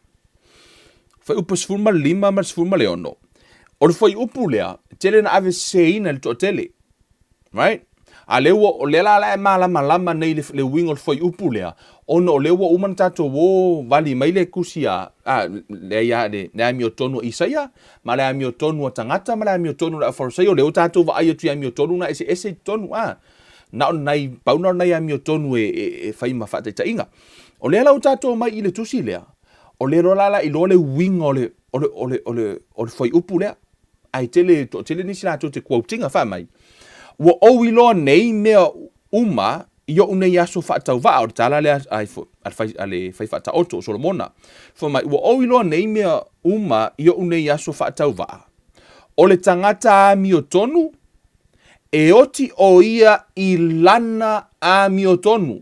Fuaiupu 15 ma le 16. O le fuaiupu lea, e tele na ave seseina i le toatele. Right? A lea ua, o lea la la e malamalama nei le, le uiga o le fuaiupu lea, ona o lea ua uma ona tatou o vali mai le tusi a, a le, a, le, le amiotonu a Isaia, ma le amiotonu a tagata, ma le amiotonu a le Aufarisaio, o lea ua tatou vaai atu i amiotonu na eseese i totonu, a. Na o nai, pau na o nai amiotonu e, e, e fai ma faataitaiga. O lea la ua tatou omai i le tusi lea, O lea loa la la iloa le uiga o le, o le, o le, o le, o le fuaiupu lea. Ae tele, toatele nisi latou te quote ina fai mai, Ua ou iloa nei mea uma i oʻu nei aso faatauvaa, o le tala lea a, a, le, a le fai faataoto o Solomona. Fai mai, ua ou iloa nei mea uma i oʻu nei aso faatauvaa. O le tagata amiotonu, e oti ʻo ia i lana amiotonu.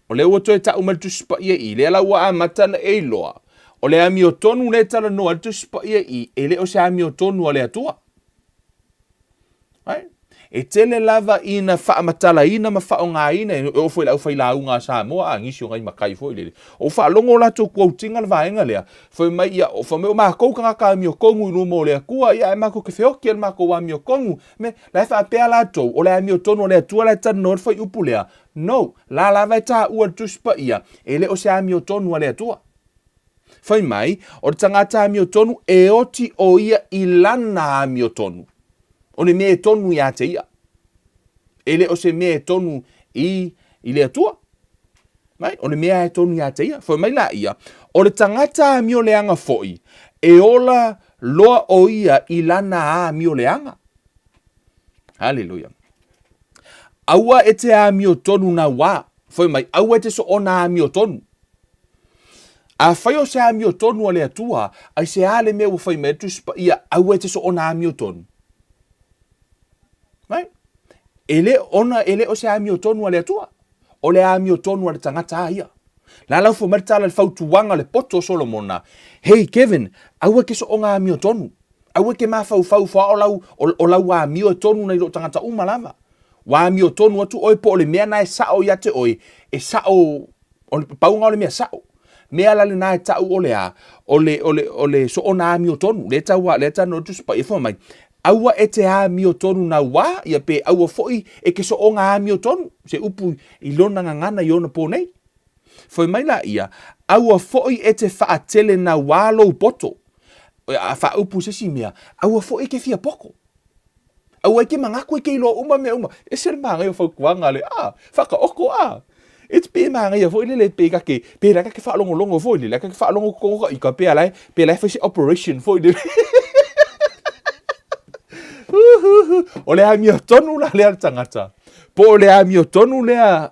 O lea ua toe tau mai le Tusi Paia i, lea la ua amata ona e iloa, o le amiotonu lea e talanoa ai le Tusi Paia i, e le o se amiotonu a le Atua. Right? E tele lava ina faamatalaina ma faaaogaina, e oo foi i le aufailauga a Samoa, a nisi o nai matai foi lele. O faalogo o latou quote-ina le vaega lea, fai mai ia, fai mai o matou tagata amiotonu i luma o le Atua, ia ae matou te feoti e le matou amiotonu. Me, la e faapea latou, o le amiotonu a le Atua la e talanoa le fuaiupu lea. No, la lava e taua le Tusi Paia, e le o se amiotonu a le Atua. Fai mai, o le tagata amiotonu e oti o ia i lana amiotonu. O le mea e tonu ia te ia. E le o se mea e tonu i, i le Atua. Mai, o le mea e tonu ia te ia. Fai mai la ia, o le tagata amioleaga foi, e ola loa o ia i lana amioleaga. Haleluia. Aua e te amiotonu nauā. Fai mai, aua e te soona amiotonu. Afai o se amiotonu a le Atua, aisea le mea ua fai mai ai le Tusi Paia, aua e te soona amiotonu? Right? E le, ona e le o se amiotonu a le Atua. O le amiotonu a le tagata a ia. La lau fai mai le tala le fautuaga le poto o Solomona, Hey Kevin, aua e ke soona amiotonu. Aua e ke mafaufau foa o lau, o, o lau amio e tonu nai lo tagata uma lava. Ua amiotonu atu oe po o le mea na e sao ia te oe, e sao O le pauga o le mea sao. Mea la lena e ta'u o le a? O le, o le, o le soona amiotonu. Lea tau a, lea tau no Tusi Paia fai mai, aua e te amiotonu nauā, ia pe aua foi e ke soona amiotonu, se upu i lona gagana i ona pō nei. Fai mai laia, aua foi e te whaatele nauā lou poto. A faaupu se isi mea, aua foi e ke fia poko. Aua e ke mangaku e ke iloa uma mea uma. Ese le māngaia o fautuaga le, ah, whakaoko, ah. It's pe māngaia foi lele pe kake, pe la kake whaalongolongo foi lele, kake whaalongo kongo ka ika, pe ala, pe ala whai se operation foi lele. O le amio tonu la lea le tangata. Po o le amio tonu lea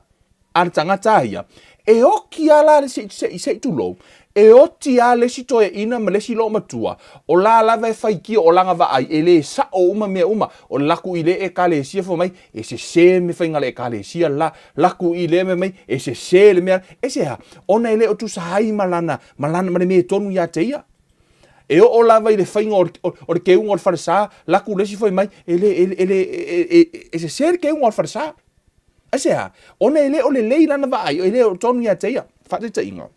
a le tagata a ia, e oki a la le se, se, se i tulou, e oti a le isi toeaina ma le isi loomatua, o la lava e faitio o laga vaai, e le sa'o uma mea uma, o le laku i le Ekalesia fai mai, e sesē me faiga le Ekalesia la, laku i lea mea mai, e sesē le mea, e se aha, ona e le o tusa ai ma lana, ma lana, ma le mea tonu ia te ia. E oo lava i le faiga o le, o le keuga o le falesa, laku le isi fai mai, e le, e le, e le, e, e, e, e sesē le keuga o le falesa. Aisea? Ona e le o lelei lana vaai, e le o tonu ia te ia. Faataitaiga.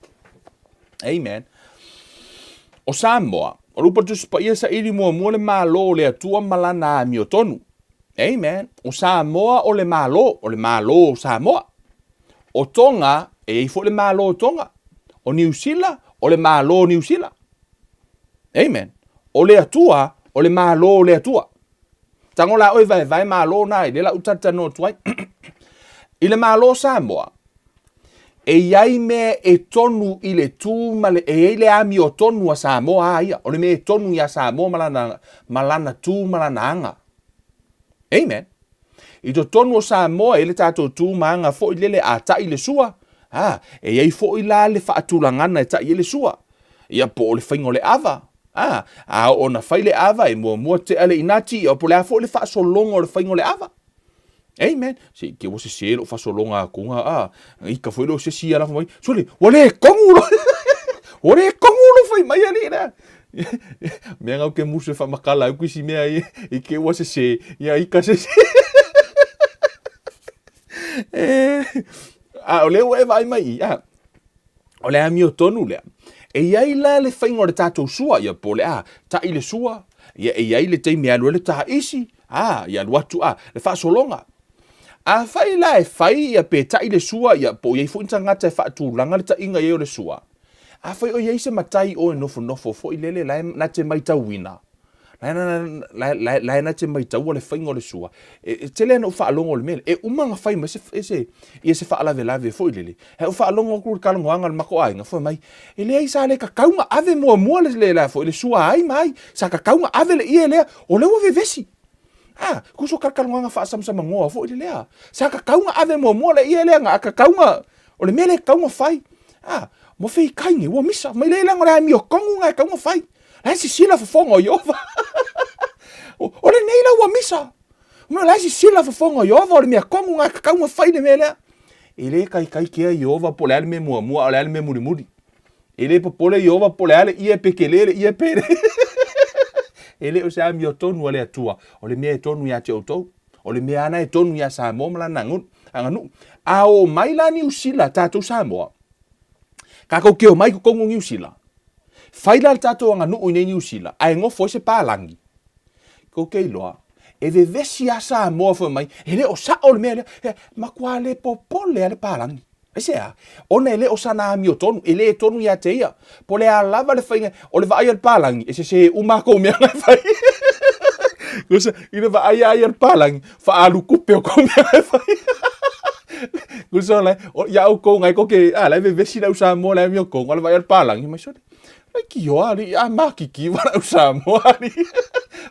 Amen. O Samoa, o le upu a le Tusi Paia saili muamua le Malo o le Atua ma lana amiotonu. Amen. O Samoa o le Malo, o le Malo o Samoa. O Tonga, e i ai foi le Malo o Tonga. O Niu Sila, o le Malo o Niu Sila. Amen. O le Atua, o le Malo o le Atua. Tago la oe vaevae malo na i le lau talatalanoa atu ai. I le Malo o Samoa, e i ai mea e tonu i le tū ma le, e i ai le amiotonu a Samoa a ia. O le mea e tonu iā Samoa ma lana, ma lana tū ma lana aga. Amen. I totonu o Samoa e i ai le tatou tū ma aga foi lele a ta'i le sua, a, e i ai foi la le faatulagana e ta'i ai le sua. Ia po o le faiga o le ava, A, a oo na fai le ava, e muamua tea le inati, ia po o le a foi le faasologa o le faiga o le ava. Amen. Se i te ua sesē lou faasologa atuga, a, ika foi lea o se isi ia lafo mai, sole, ua le kogu lo, ua le kogu lo fai mai alii lea. Mea ngau ke musu e whamakala au kuisi mea i, i ke ua sesē, ia ika sesē. E, a, o lea ua e vaai mai i, a, O le amiotonu lea. E i ai la le faiga o le tatou sua, ia po o le a, ta'i le sua, ia e i ai le taimi e alu ai le taisi, a, ia alu atu, a, le faasologa. Afai la e fai ia pe ta'i le sua, ia po o i ai foi ni tagata e faatulaga le ta'iga i ai o le sua, afai o i ai se matai o e nofonofo foi lele la e na te maitauina, La e na te maitaua le faiga o le sua, e tele lava ona ou faalogo i le mea lea, e uma ona fai mai se, se, ia se faalavelave foi lele, ae ou faalogo atu i le talanoaga a le matou aiga, fai mai, e leai sa le tatau ona ave muamua le, le, le, foi, le sua ai ma ai, sa tatau ona ave le ie lea, o lea ua vevesi. A, tusa o talatalanoaga faasamsamanoa foi lele a, sa tatau ona ave muamua le ie lea, na tatau ona, o le mea lea e tatau ona fai. A, ua feitai nei, ua misa, mai le leaga o le amiotonu lena e tatau ona fai. La e sisila fofoga o Ieova. O lenei la ua misa. Mea la e sisila fofoga o Ieova, o le mea tonu lena e tatau ona fai le mea lea. E le taitai kea Ieova po o le a le mea muamua a o le a le mea mulimuli. E le popole Ieova po o le a le ie pe kele le ie pe le. E le o se amiotonu a le Atua, o le mea e tonu ia te outou. O le mea lava e tonu iā Samoa ma lana aganuu. A oo mai la Niu Sila, tatou Samoa, tatou te omai i totonu o Niu Sila, Fai la le tatou aganuu i nei Niu Sila, ae nofo ai se palagi. Kou te iloa, e vevesi a Samoa fai mai, e le o sao le mea lea, e matua le popole a le palagi. Aisea? Ona e le o sana amiotonu, e le tonu ia te ia. Po o le a lava le faiga, o le vaai a le palagi, e sese uma a kou mea na e fai. Gusa, i le vaai a ia le palagi, faaalu kupe o kou mea na e fai. Gusa o le, o, ia au kou ngai koke, a, lai vevesi lau Samoa le amio kou, o le vaai a le palagi, mai sole. Lai ki hoa ali, a makiki wa lau Samoa ali.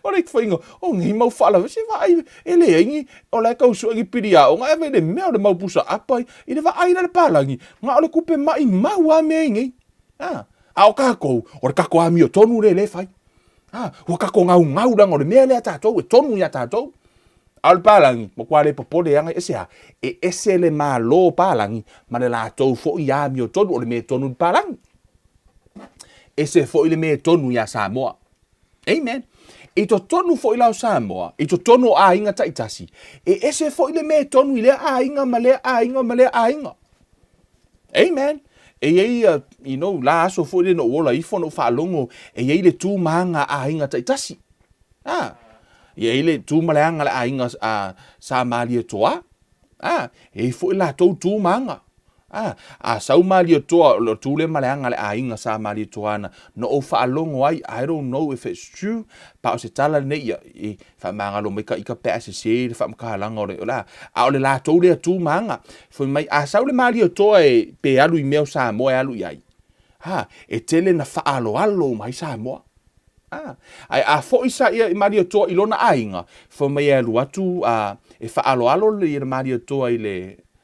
O le faiga, o nei mau faalavelave, se vaai, e leai ni, o la e tau sue ni piliaoga, e ave i le mea o le mau pusa apa, i le vaai la le palagi, na o le kupe maimau lava mea i nei. A, a o tatou, o le tatou amiotonu lea lea e fai. A, ua tatou gaugau leaga o le mea lea a tatou e tonu ia tatou. A o le palagi, matua le popole ana, e se a? E ese le Malo palagi ma le latou foi amiotonu, o le mea tonu i le palagi. Ese foi le mea tonu iā Samoa. Amen. I totonu foi la o Samoa, i totonu o aiga taitasi, e ese foi le mea tonu i lea aiga ma lea aiga ma lea aiga. Amen. E i ai, you know, la aso foi lea na ou ola ifo na ou faalogo, e i ai le tu ma aga a aiga taitasi. Ah, e i ai le tu ma le aga a le aiga a Sa Malietoa. A, e i ai foi latou tu ma aga. A, a sau Malietoa, o le tu lea ma le aga a le aiga sa Malietoa na, na ou faalogo ai, I don't know if it's true, pa o se tala lenei, ia, i faamagalo mai ka ika pe a sese le faamatalaga o le, o le a, a o le latou lea tu ma aga. Fai mai, a sau le Malietoa e, pe alu i mea o Samoa e alu i ai, a, e tele na faaaloalo uma ai Samoa. A, ae a foi sa ia i Malietoa i lona aiga, fai mai e alu atu, a, e faaaloalo le Malietoa i le,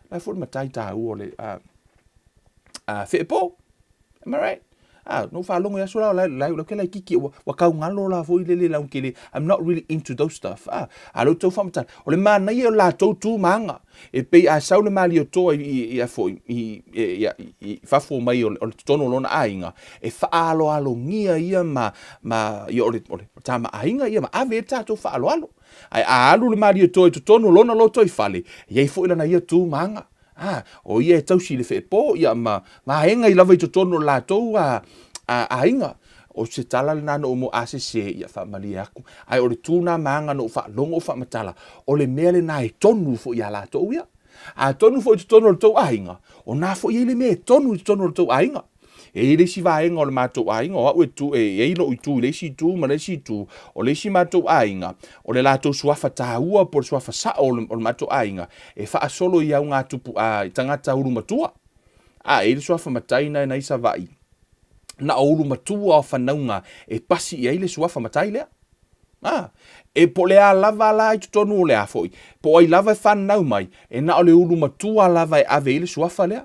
la e foi le matai taua o le, a, a, Feepo. Am I right? A, no faalogo i aso la, la, la, la, la kiki, ua, ua kau ngalo la foi lele lau kele. I'm not really into those stuff. A, a lo tau whamatala. O le manaia o latou tu maanga. E pei a sau le Malietoa i, i, i, a foi, i, i, i, i fafo mai o le, o le totonu o lona aiga, e faaaloalogia ia ma, ma, ia o le, o le tama aiga ia ma ave e tatou faaaloalo. Ae a alu le Malietoa i totonu o lona lotoifale, e i ai foi lana ia tu ma aga. A, o ia e tausi i le feepo, ia ma vaega i lava i totonu o le latou a, a, aiga. O se tala lena na ou mo a sese, ia faamalie aku. Ae o le tu na ma aga na ou faalogo o faamatala, o le mea lena e tonu foi ia latou ia. A tonu foi i totonu o le tou aiga, o na foi e i ai le mea e tonu i totonu o le tou aiga. E i ai le isi vaega o le matou aiga, o au e tu, e i ai lou itu i le isi itu ma le isi itu, o le isi matou aiga, o le latou suafa taua po o le suafa sao o le, o le matou aiga, e faasolo i augatupu, a, i tagata ulu matua. A, e i ai le suafa matai na i Savaii, na o ulu matua o fanauga e pasi i ai le suafa matai lea. A, e po o le a lava la i totonu o le a foi, po o ai lava e fanau mai, e na o le ulu matua lava e ave i ai le suafa lea.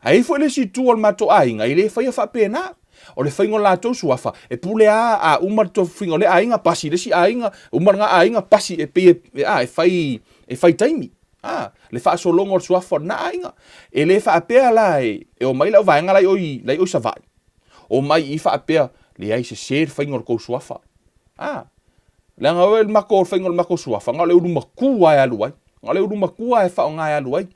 A i ai foi le isi itu o le matou aiga, e le faia faapena. O le faiga o le latou suafa, e pule a, a uma le tofiga o lea aiga, pasi i le isi aiga, uma lena aiga, pasi, e pei e, a, e fai, e fai taimi. A, le faasologa o le suafa o lena aiga. E le faapea la e, e omai lau vaega la i o i, la i o i Savaii. Omai i faapea, leai, sese le faiga o le tou suafa. A, leaga oe le matou, le faiga o le matou suafa, na o le ulu matua e alu ai. Na o le ulu matua e faaaoga e alu ai.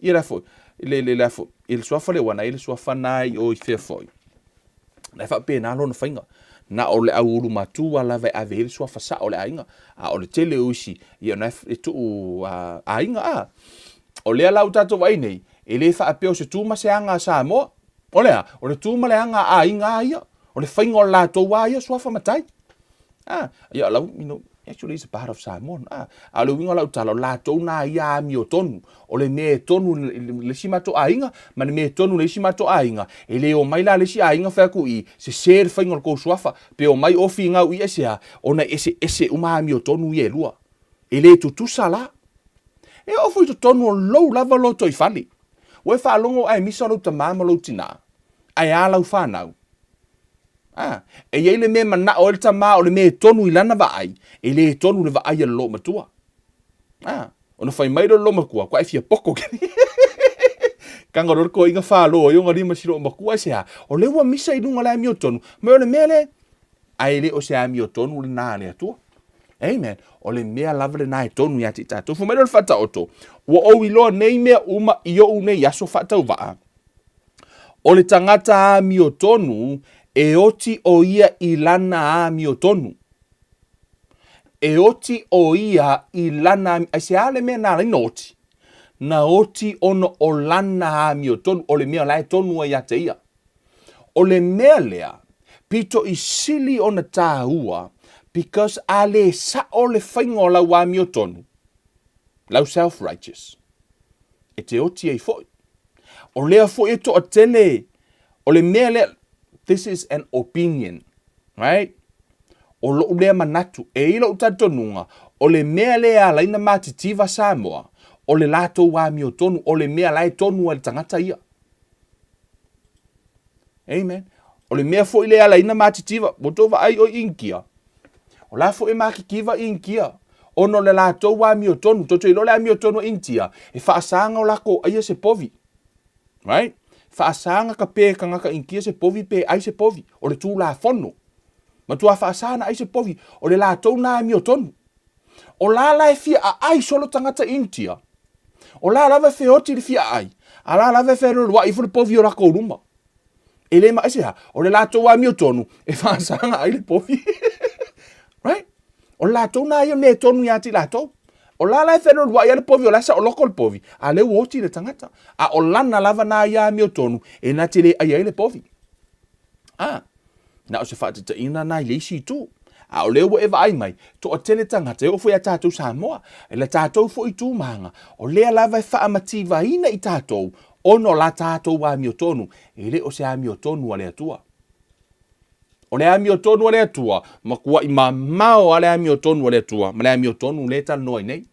Ia la foi, le, le, le, foi, i le suafa lea ua na i le suafa na i o i fea foi. Na e faapena lona faiga. Na o le au ulu matua lava e ave ai le suafa sao o le aiga. A o le tele o isi, ia na e tuu a, aiga a. O lea la ua tatou vaai nei, e le faapea o se tu ma se aga a Samoa. O le a? O le tu ma le aga a aiga a ia. O le faiga o le latou a ia suafa matai. Ah, ia lau, you know, actually it's a part of Samoa. Ah, a o le uiga o lau tala, o latou nā ia amiotonu. O le mea e tonu i le isi matou aiga, ma le mea e tonu i le isi matou aiga. E le omai la le isi aiga fai atu i, sese le faiga o le tou suafa. Pe omai ofi gau i aisea, ona e eseese uma amiotonu ia e lua. E le tutusa la. E oo foi i totonu o lou lava lotoifale. Ua e faalogo ae misa lou tamā ma lou tinā, ae a lau fanau? A, e i ai le mea e manao ai le tamā o le mea e tonu i lana vaai, e le tonu i le vaai a le loomatua. A, ona fai mai lea o le loomatua, kua e fia poko ke Kanga loa le toeaina falo ai ona lima si loomatua, aisea? O lea ua misa i luga o le amiotonu, mai o le mea lea, ae le o se amiotonu lena a le Atua. Amen. O le mea lava lena e tonu ia te i tatou. Fai mai lea o le Faataoto, ua ou iloa nei mea uma i ou nei aso faatauvaa. O le tagata amiotonu, e oti o ia i lana amiotonu. E oti o ia i lana, aisea le mea na ala ai ona oti? Na oti ona o lana amiotonu, o le mea la e tonu ai ia te ia. O le mea lea, pito i sili ona tāua because a le sa'o le faiga o lau amiotonu, lau self righteous, e te oti ai foi. O lea foi e toatele, o le mea lea, this is an opinion, right? O lo'u lea manatu, e i lo'u talitonuga, o le mea lea e ala ai ona matitiva Samoa, o le latou amiotonu, o le mea la e tonu ai le tagata ia. Amen. O le mea foi lea e ala ai ona matitiva, ua outou vaai oi Initia, o la foi e matitiva Initia, ona o le latou amiotonu. Tou te iloa le amiotonu a Initia, e faasaga o lakou aia se povi. Right? Faasaga ka pe tagata Initia se povi pe ai se povi. O le Tulafono. Matua faasa na ai se povi. O le latou na amiotonu. O la la e fia aai solo tagata Initia. O la lava e feoti le fia aai. A la lava e fealualuai ifo le povi o lakou luma. E le ma aisea, o le latou amiotonu e faasaga ai le povi. Right? O le latou na ia mea e tonu ia te i latou. O la la e fealualuai lava le povi, o la e saoloko le povi, a lea ua oti le tagata. A o lana lava na ia amiotonu e na te le aia ai le povi. A, na o se faataitaiga na i le isi itu. A o lea ua e vaai mai, toatele tagata, e oo foi ia tatou Samoa, i la tatou foi itumaga, o lea lava e faamativaina i tatou, ona o la tatou amiotonu, e le o se amiotonu a le Atua. O le amiotonu a le Atua, matuai mamao a le amiotonu a le Atua, ma le amiotonu lea e talanoa ai nei.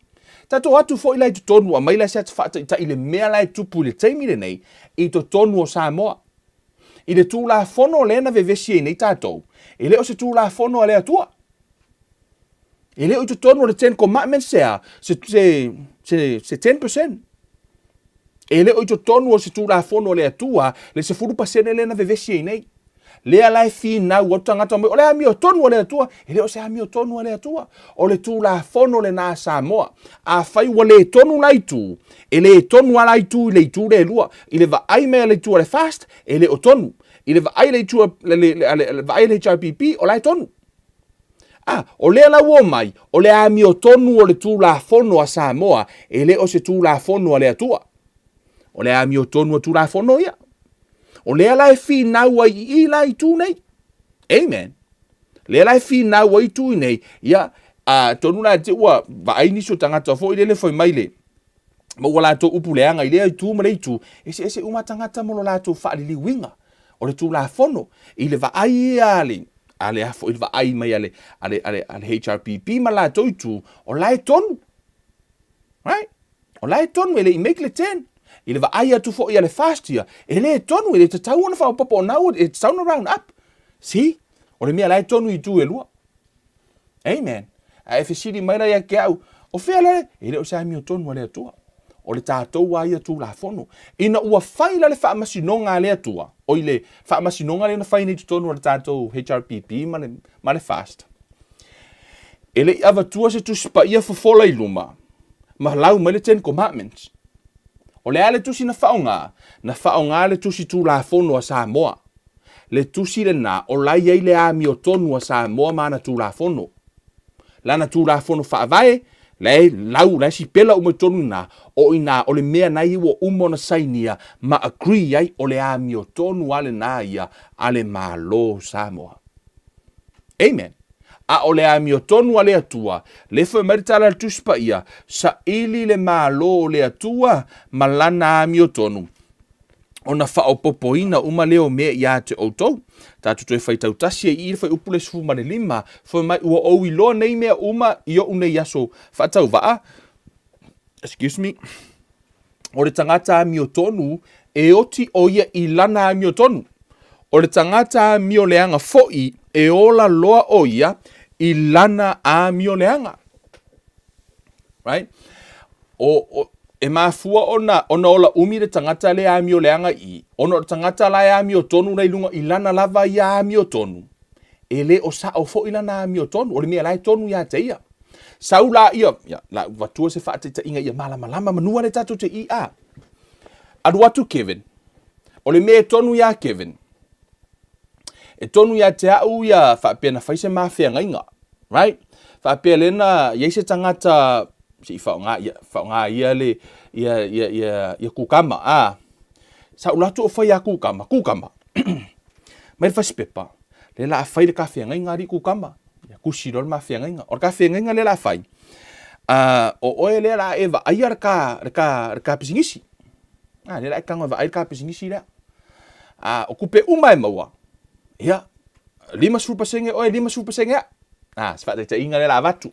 Tatou atu foi la i totonu, aumai la se ata faataitai i le mea la e tupu i le taimi lenei i totonu o Samoa. I le Tulafono lea na vevesi ai nei tatou, e le o se Tulafono a le Atua. E le o i totonu o le Ten Commandments se a, se, se, se, se 10%. E le o i totonu o se Tulafono a le Atua le 10% lea na vevesi ai nei. Lea la e finau atu tagata mai, o le amiotonu a le Atua. E le o se amiotonu a le Atua. O le Tulafono lena a Samoa. Afai ua le tonu la itu, e le tonu lava la itu i le itu lea e lua. I le vaai mai a le itu a le FAST, e le o tonu. I le vaai a le itu a le, le, le, le vaai a le HRPP, o la e tonu. A, o lea la ua omai, o le amiotonu o le Tulafono a Samoa, e le o se Tulafono a le Atua. O le amiotonu a Tulafono ia. O lea la e finau ai i i la itu nei. Amen. Lea la e finau ai itu nei, ia, a, tonu la te ua vaai nisi o tagata foi lele fai mai le, ma ua latou upu leaga i lea itu ma le itu, eseese uma tagata mo lo latou faaliliuina o le Tulafono i le vaai ia a le, a le a foi le vaai mai a le, a le, a le, a le HRPP ma latou itu, o la e tonu. Right? O la e tonu e le i make le ten. I le vaai atu foi a le FAST ia, e le tonu, e le tatau ona faaopoopo o na ua, e tatau ona round up. See? O le mea la e tonu i itu e lua. Amen. A e fesili mai la ia te au, o fea la, e le o se amiotonu a le Atua. O le tatou a ia Tulafono. Ina ua fai la le faamasinoga a le Atua, oi le faamasinoga lea na fai nei i totonu o le tatou HRPP ma le, ma le FAST, e le i avatua se Tusi Paia fofola i luma, ma lau mai le Ten Commandments. O le a le tusi na faaaoga? Na faaaoga le tusi Tulafono a Samoa. Le tusi lena o la i ai le amiotonu a Samoa ma ana Tulafono. Lana Tulafono Faavae, la e lau, la e sipela uma i totonu i ina, o ina o le mea na ia ua uma ona sainia ma agree ai o le amiotonu lava lena ia a le Malo o Samoa. Amen. A o le amiotonu a le Atua, le fai mai le tala a le Tusi Paia, saili le Malo o le Atua ma lana amiotonu, ona faaopoopoina uma lea o mea ia te outou. Tatou toe faitau tasi ai i i le fuaiupu le 15, fai mai, ua ou iloa nei mea uma i oʻu nei aso faatauvaa, excuse me, o le tagata amiotonu e oti ʻo ia i lana amiotonu. O le tagata amioleaga foi e ola loa ʻo ia i lana amioleaga. Right? O, o, e mafua ona, ona ola umi le tagata lea amioleaga i, ona o le tagata la e amiotonu la i luga i lana lava ia amiotonu, e le o sao foi lana amiotonu, o le mea la e tonu ia te ia. Sau la ia, ia, la vatua se faataitaiga ia malamalama manua le tatou te i a. Alu atu Kevin, o le mea e tonu iā Kevin, e tonu ia te au ia faapea na fai se mafeagaiga, right? Faapea lea na i ai se tagata, se i faaaoga ia, faaaoga ia le, Ia, ia, ia, ia kukama, a. Sa ou alu atu o fai ia kukama, kukama, mai le fasipepa, lea la a fai le kafeagaiga alii kukama. Ia kusi loa le ma feagaiga. O le kafeagaiga lea la a fai, a, o oe lea la a e vaaia le ka, le ka, le ka pisinisi. A, lea la e tago e vaai le ka pisinisi lea. A, o tupe uma e maua, ia, 50% oe, 50% au. A, se faataitaiga lea la a avatu.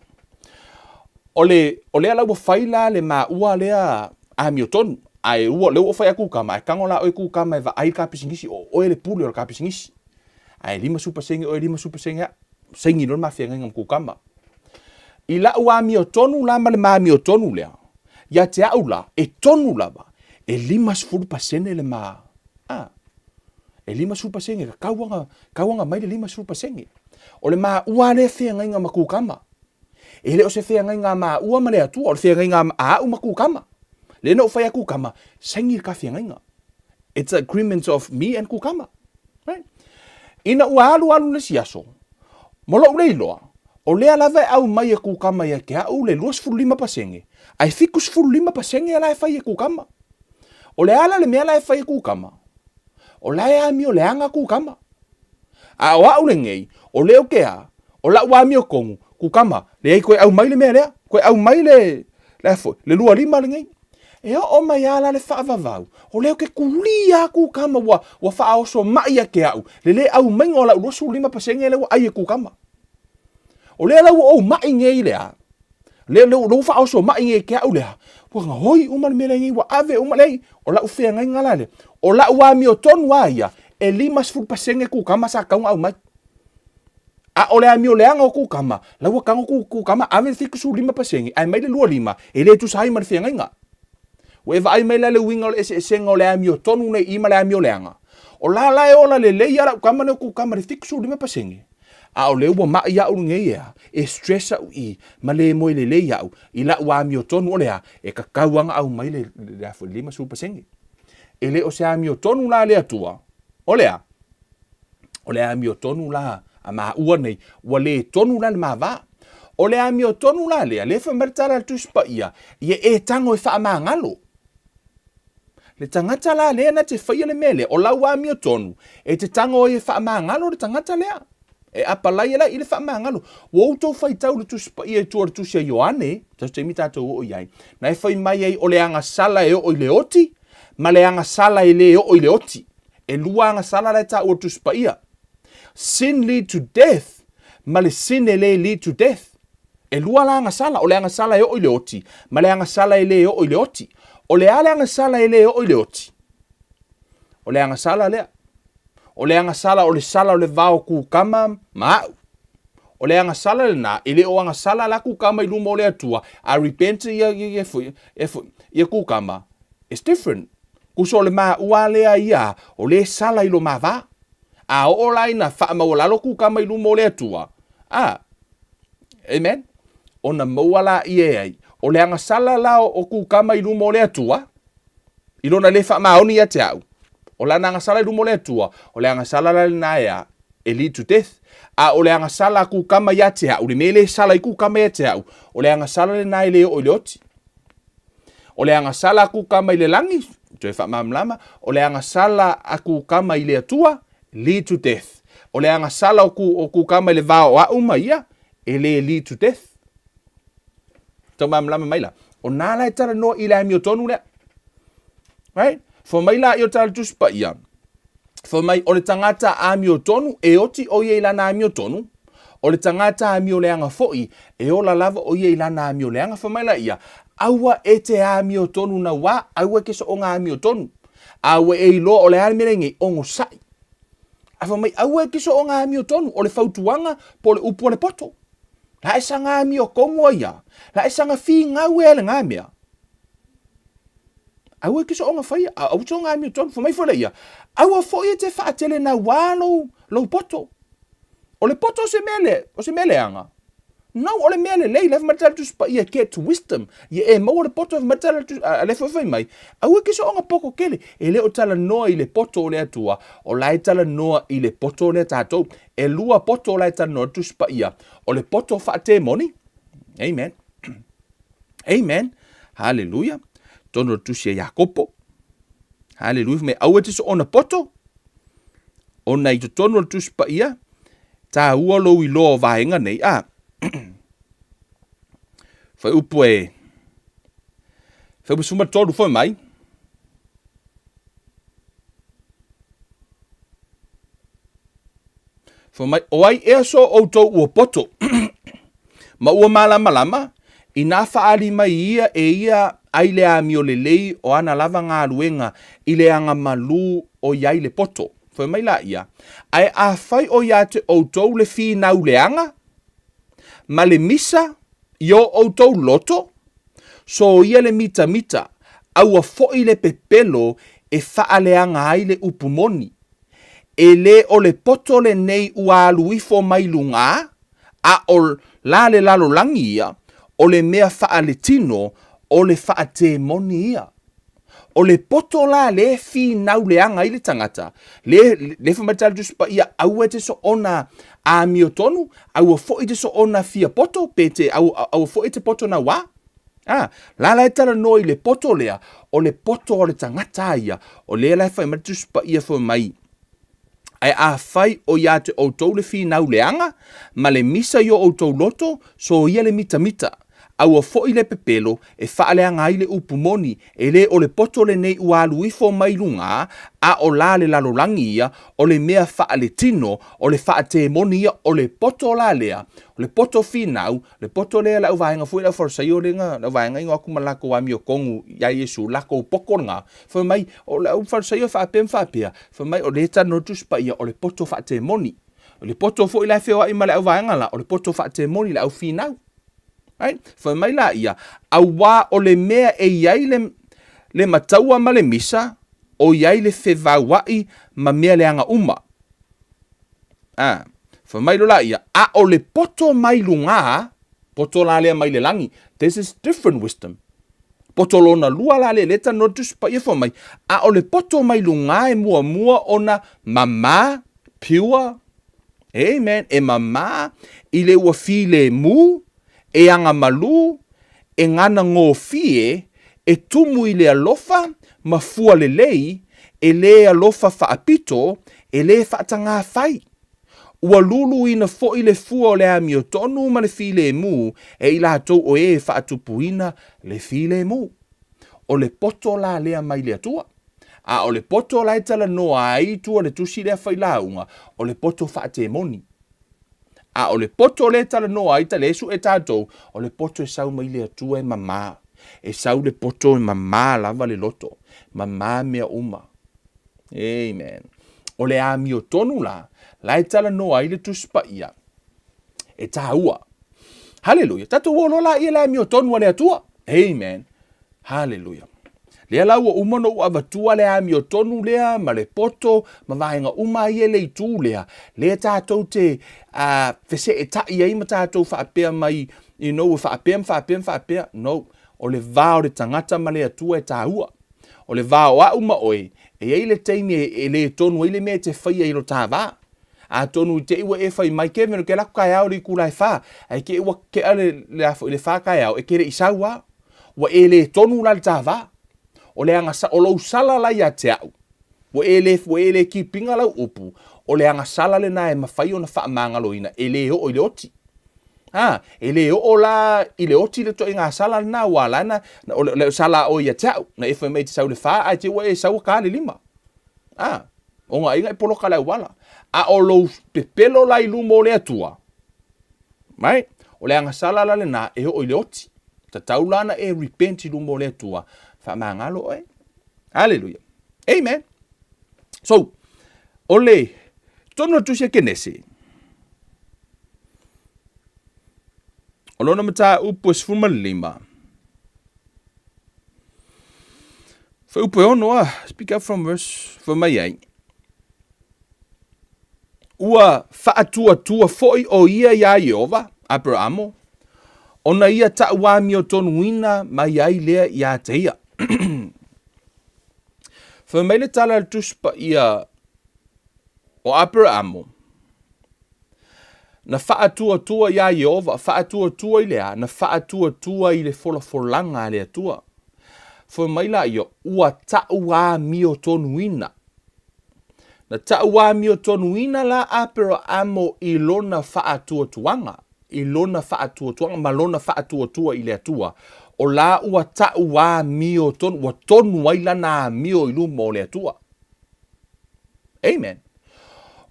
O le, o lea la ua fai la le maua lea amiotonu, ae ua, lea ua fai a kukama, ae tago la oe kukama e vaai le ka pisinisi, o oe le pule o le ka pisinisi. Ae 50% oe, 50% au. Saini loa le ma feagaiga ma kukama. I lau amiotonu la ma le ma amiotonu lea, ia te au la, e tonu lava, e 50% le ma, a, e 50%, ka tau tau aga mai le 50%. O le maua lea feagaiga ma kukama. E le o se feagaiga a maua ma le Atua, o le feagaiga a au ma kukama. Lea na ou fai a kukama, saini le ka feagaiga. It's agreement of me and kukama. Right? Ina ua alu alu le isi aso, ma lou le iloa, o lea lava e aumai e kukama ia te au le 25%, ae 75% la e fai e kukama. O le a la le mea la e fai e kukama? O la e amio leaga kukama. A o au lenei, o lea ou te a, o lau amio tonu, kukama, leai toe aumai le mea lea, toe aumai le, le a foi, le 25 lenei. E oo mai lava la le faavavau, o lea ou te kulia atu kama ua, ua faaoso mai ia te au, le le aumaiga o lau 25% lea ua ai e kukama. O lea la ua ou mai nei le a, lea, lea, lea ua faaoso mai nei te au lea, ua gaoi uma le mea lea nei, ua ave uma lea, o lau feagaiga la lea, o lau amiotonu lava ia, e 50% kukama sa tatau ona aumai. A o le amio leaga o kukama, la ua tago kukama ave le 75% ae mai le 25 e le tusa ai ma le feagaiga. Ua e vaai mai la le uiga o le eseesega o le amiotonu nei i ma le amio leaga. O la la e ola lelei lava lau tama nei o kukama i le 75%, a o lea ua mai au lenei ea, e stress au i ma le moe lelei au i lau amiotonu o le a, e tatau lava ona aumai le 50%. E le o se amiotonu la a le Atua, o le a? O le amiotonu la a maua nei, ua le tonu la le ma va. O le amiotonu la lea, lea fai mai le tala a le Tusi Paia, ia e tago e faamagalo. Le tagata la lea na te faia le mea lea, o lau amiotonu, e te tago ai e faamagalo le tagata lea. E apalai e la i le faamagalo. Ua outou faitau le Tusi Paia i tua o le Tusi a Ioane, se taimi tatou oo i ai, na e fai mai ai o le agasala e oo i le oti, ma le agasala e le oo i le oti. E lua agasala la e taua i le Tusi Paia. Sin lead to death ma le sin e le lead to death. E lua la agasala, o le agasala e oo i le oti ma le agasala e le oo i le oti. O le a le agasala e le oo i le oti? O le agasala lea. O le agasala o le sala o le vao kukama ma au. O le agasala lena, e le o agasala la kukama i luma o le Atua, a repent ia, ia, ia, foi, ia, foi, ia kukama. It's different. Kuso o le maua lea ia, o le sala i lo ma va. A oo la ina faamaualalo kukama i luma o le Atua, a, amen, ona maua la ia e ai. O le agasala la o kukama i luma o le Atua, i lona le faamaoni ia te au, o lana agasala i luma o le Atua, o le agasala la lena e a, e lead to death. A o le agasala a kukama ia te au, le mea le sala i kukama ia te au, o le agasala lena e le oo i le oti. O le agasala a kukama i le lagi, toe faamalamalama, o le agasala a kukama i le Atua, lead to death. O le agasala o, ku, o kukama i le va o au ma ia, e le lead to death. Tau malamalama mai la. O nā la e talanoa i le amiotonu lea. Right? Fai mai la i o tala Tusi Paia, fai mai o le tagata amiotonu e oti o ia i lana amiotonu, o le tagata amioleaga foi e ola lava o ia i lana amioleaga. Fai mai la ia, aua e te amiotonu nauā, aua e ke soonga amiotonu. A ua e iloa o le a le mea lenei, onosai. Ae fai mai, aua e ke soonga amiotonu, o le fautuaga po o le upu a le poto. La e saga amiotonu ai ia, la e saga finau ea le nga mea. Aua e ke soonga faia, aua soonga amiotonu. Fai mai foi le ia, aua foi e te faatele nauā lou, lou poto. O le poto o se mea le, o se mea leaga. No, o le mea lelei, le fai mai Tusi Paia, get wisdom. Ia e maua le poto, fai mai tala a le foi fai mai, aua ke soonga poko kele. E le o talanoa i le poto o le Atua, o la e talanoa i le poto o le tatou. E lua poto o la e talanoa le Tusi Paia, o le poto faatemoni, amen, amen, hallelujah. Tonu o le tusi a Iakopo. Haleluia, fai mai, aua e te soona poto, ona i totonu o le Tusi Paia, taua lou iloa o vaega nei, a. Fuaiupu e, fuaiupu 13 fai mai, Fai mai, o ai ea so outou ua poto ma ua malamalama, inā faaali mai ia e ia ai le amio lelei o ana lava galuega i le aga malū o i ai le poto. Fai mai laia, Ae afai o ia te outou le finau leaga ma le misa i o outou loto, soia le mitamita, aua foi le pepelo e faaleaga ai le upu moni. E le o le poto lenei ua alu ifo mai lugā, a o la le lalolagi ia, o le mea faaletino, o le faatemoni ia. O le poto la lea e finau leaga ai le tagata, lea, lea fai mai le Tala Tusi Paia, aua e te soona amiotonu, aua foi e te soona fia poto, pe te, aua, aua foi e te poto nauā. A, la la e talanoa i le poto lea, o le poto o le tagata a ia, o lea la e fai mai le Tusi Paia fai mai, Ae afai o ia te outou le finau leaga, ma le misa i o outou loto, soia le mitamita. Aua foi le pepelo e faaleaga ai le upu moni, e le o le poto lenei ua alu ifo mai lugā, a o la le lalolagi ia, o le mea faaletino, o le faatemoni ia, o le poto la lea, o le poto finau, le poto lea le auvaega foi le aufarisaio lea na, le auvaega i atu ma latou amiotonu iā Iesu, latou poto lena, fai mai, o le aufarisaio e faapea ma faapea, fai mai, o lea e talanoa le Tusi Paia, o le poto faatemoni. O le poto foi la e feoai ma le auvaega la, o le poto faatemoni, le aufinau. Right? Fai mai laia, auā o le mea e i ai le, le mataua ma le misa, o i ai le fevauaʻi ma mea leaga uma. A, fai mai loa laia, a o le poto mai lugā, poto la lea mai le lagi, this is different wisdom. Poto lona lua la lea, lea talanoa le Tusi Paia fai mai, a o le poto mai lugā e muamua ona mamā, pure, amen, e mamā i le ua filemu, e agamalu, e gana gofie, e tumu i le alofa ma fua lelei, e lē alofa faapito, e lē faatagā fai. Ua luluina foi le fua o le amiotonu ma le filemu e i latou o ē e faatupuina le filemu. O le poto la lea mai le Atua. A o le poto la e talanoa ai i tua o le tusi lea failauga, o le poto faatemoni. A o le poto lea e talanoa ai ta le sue tatou, o le poto e sau mai le Atua e mamā. E sau le poto e mamā lava le loto, mamā mea uma. Amen. O le amiotonu la, la e talanoa ai le Tusi Paia, e tāua. Haleluia. Tatou o loa laia le amiotonu a le Atua. Amen. Haleluia. Lea la ua uma ona ou avatua le amiotonu lea ma le poto ma vaega uma ia i le itu lea, lea tatou te uh, feseetai ai ma tatou faapea mai, you know, ua faapea ma faapea ma faapea. No. O le va o le tagata ma le Atua e tāua. O le va o a'u ma oe, e i ai le taimi e, e lē tonu ai le mea e te faia i lo ta va. Atonu i te i ua e fai mai, Kevin, o ke laku kaeao le itula e whā, ae ke ua kea le, le a foi le whā kaeao, e ke le i sau a. Ua e lē tonu la le ta va. O le aga, o lou sala la ia te a'u. Ua e lē, ua e lē kipinga lau upu, o le agasala lenā e mafai ona faamagaloina, e lē oo i le oti. A, e lē oo la i le oti le ituaiga sala lenā, ua ala ai na, o le, le sala a oe ia te a'u, na e fai mai e te sau i le whā, ae te ua e sau a ka le lima. A, ona aiga e poloka le auala. A o lou pepelo la i luma o le Atua, right? O le agasala la lenā e oo i le oti. Tatau la ona e repent i luma o le Atua, faamagalo oe. Haleluia. Amen. So, o le tonu o le tusi a Kenese, o lona mataupu e 15, Fuaiupu e ono a, speak up from verse, fai mai ai, Ua faatuatua foi ʻo ia iā Ieova, Aperamo, ona ia taʻuamiotonuina mai ai lea iā te ia. Fai mai le tala a le Tusi Paia o Aperamo, na faatuatua iā Ieova, faatuatua i le a? Na faatuatua i le folafolaga a le Atua. Fai mai laia, ua taʻuamiotonuina. Na taʻuamiotonuina la Aperaamo i lona faatuatuaga, i lona faatuatuaga ma lona faatuatua i le Atua, o la ua taʻuamiotonu, ua tonu ai lana amio i luma o le Atua. Amen.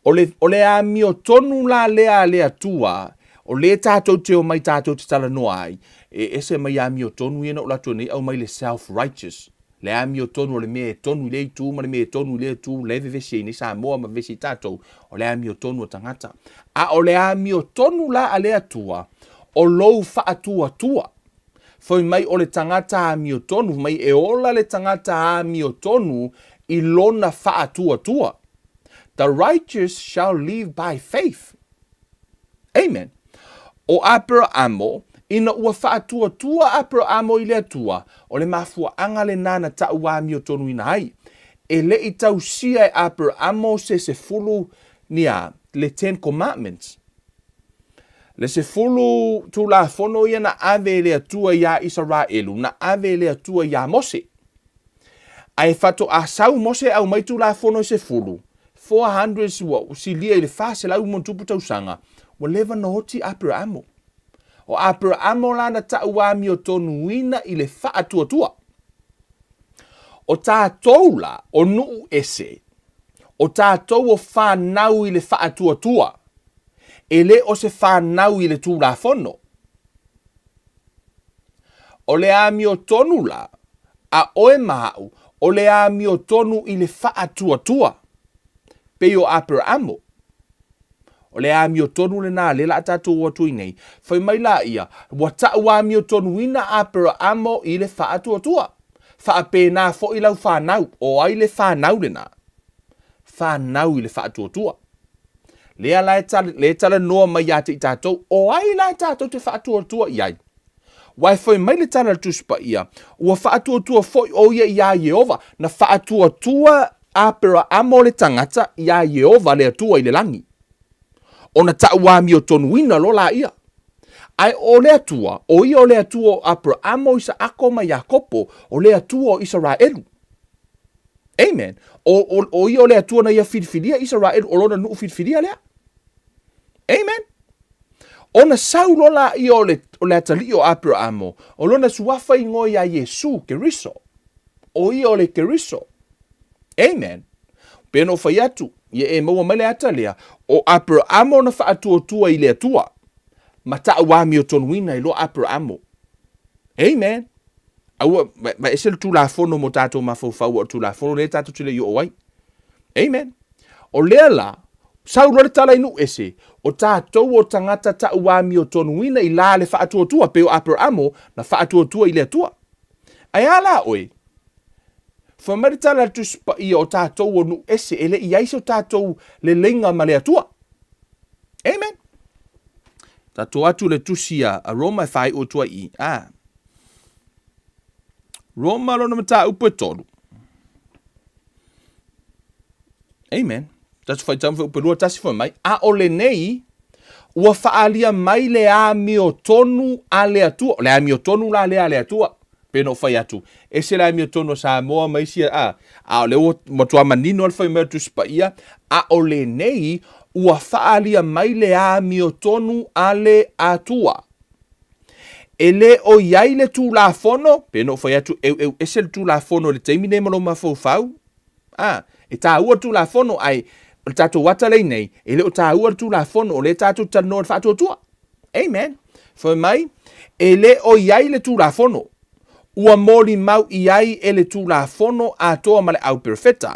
O le, o le amio tonu la lea a le Atua, o lea tātou te omai tātou te talanoa ai, e ese mai amio tonu ia na o latou nei aumai le self-righteous. Le amio tonu o le mea e tonu i lea itu ma le mea e tonu i lea itu, lea e vevesi ai nei Samoa ma vevesi ai tātou, o le amio tonu a tagata. A o le amio tonu la a le Atua, o lou faatuatua. Fai mai o le tagata amiotonu, fai mai e ola le tagata amiotonu i lona faatuatua. The righteous shall live by faith. Amen. O Aperaamo, ina ua faatuatua Aperaamo i le Atua, o le mafuaaga lenā na taʻu amiotonuina ai. E le i tausia e Aperaamo se sefulu ni a, le Ten Commandments. Le sefulu Tulafono ia na ave e le Atua iā Isaraelu, na ave e le Atua iā Mose. Ae faatoa sau Mose e aumai Tulafono e sefulu, 400 ua silia i le 400 ma tupu tausaga, ua leva na oti Aperaamo. O Aperaamo la na taʻu amiotonuina i le faatuatua. O tātou la, o nuʻu ese, o tātou o whanau i le faatuatua, E le o se whanau i le Tulafono. O le amiotonu la, a oe ma aʻu, o le amiotonu i le faatuatua, pei o Aperaamo. O le amiotonu lenā lea la a tātou o atu ai nei. Fai mai la ia, ua taʻu amiotonuina Aperaamo i le faatuatua. Faapena foi lau whanau, o ai le whanau lenā? Whanau i le faatuatua. Lea la e tala, lea e talanoa mai ia te i tātou, o ai la e tātou te faatuatua i ai? Ua e fai mai le tala a le Tusi Paia, ua faatuatua foi o ia iā Ieova, na faatuatua Aperaamo le tagata iā Ieova le Atua i le lagi. Ona taʻuamiotonuina loa laia. Ae o le Atua, o ia o le Atua o Aperaamo, Isaako ma Iakopo, o le Atua o Isaraelu. Amen. O, o, o ia o le Atua na ia filifilia Isaraelu, o lona nuu filifilia lea. Amen. Ona sau loa laia o le, o le atalii o Aperaamo, o lona suafa igoa iā Iesu, Keriso. O ia o le Keriso. Amen. Pei ona ou fai atu, ia e maua mai le ata lea, o Aperaamo na faatuatua i le Atua, ma taʻu amiotonuina ai loa Aperaamo. Amen. Aua, ma ese le Tulafono mo tātou mafaufau, o le Tulafono lea tātou te le i oo ai. Amen. O lea la, sau loa le tala i nuu ese, o tātou o tagata taʻu amiotonuina i la le faatuatua, pei o Aperaamo na faatuatua i le Atua. Ae a la oe? Fai mai le tala a le Tusi Paia o tātou o nuu ese, e le i ai se o tātou leleiga ma le Atua. Amen. Tatou atu le tusi a Roma e whāiʻu atu ai i. Ah. Roma lona mataupu e tolu. Amen. Tatou whaitau ma upe lua tasi fai mai. A o lenei, ua whaalia mai le amiotonu a le Atua. O le amiotonu la lea a le Atua. Pei ona ou fai atu, ese le amiotonu a Samoa ma isi, a, a o lea ua matua manino le fai mai o le Tusi Paia, a o lenei ua faaalia mai le amiotonu a le Atua. E le o i ai le Tulafono, pei ona ou fai atu, eueu ese le Tulafono i le taimi nei ma lou mafaufau, a, e taua le Tulafono, ae o le tatou ata lea i nei, e le o taua le Tulafono, o lea tatou te talanoa i le faatuatua. Amen. Fai mai, e le o i ai le Tulafono, ua molimau i ai e le Tulafono atoa ma le au perofeta.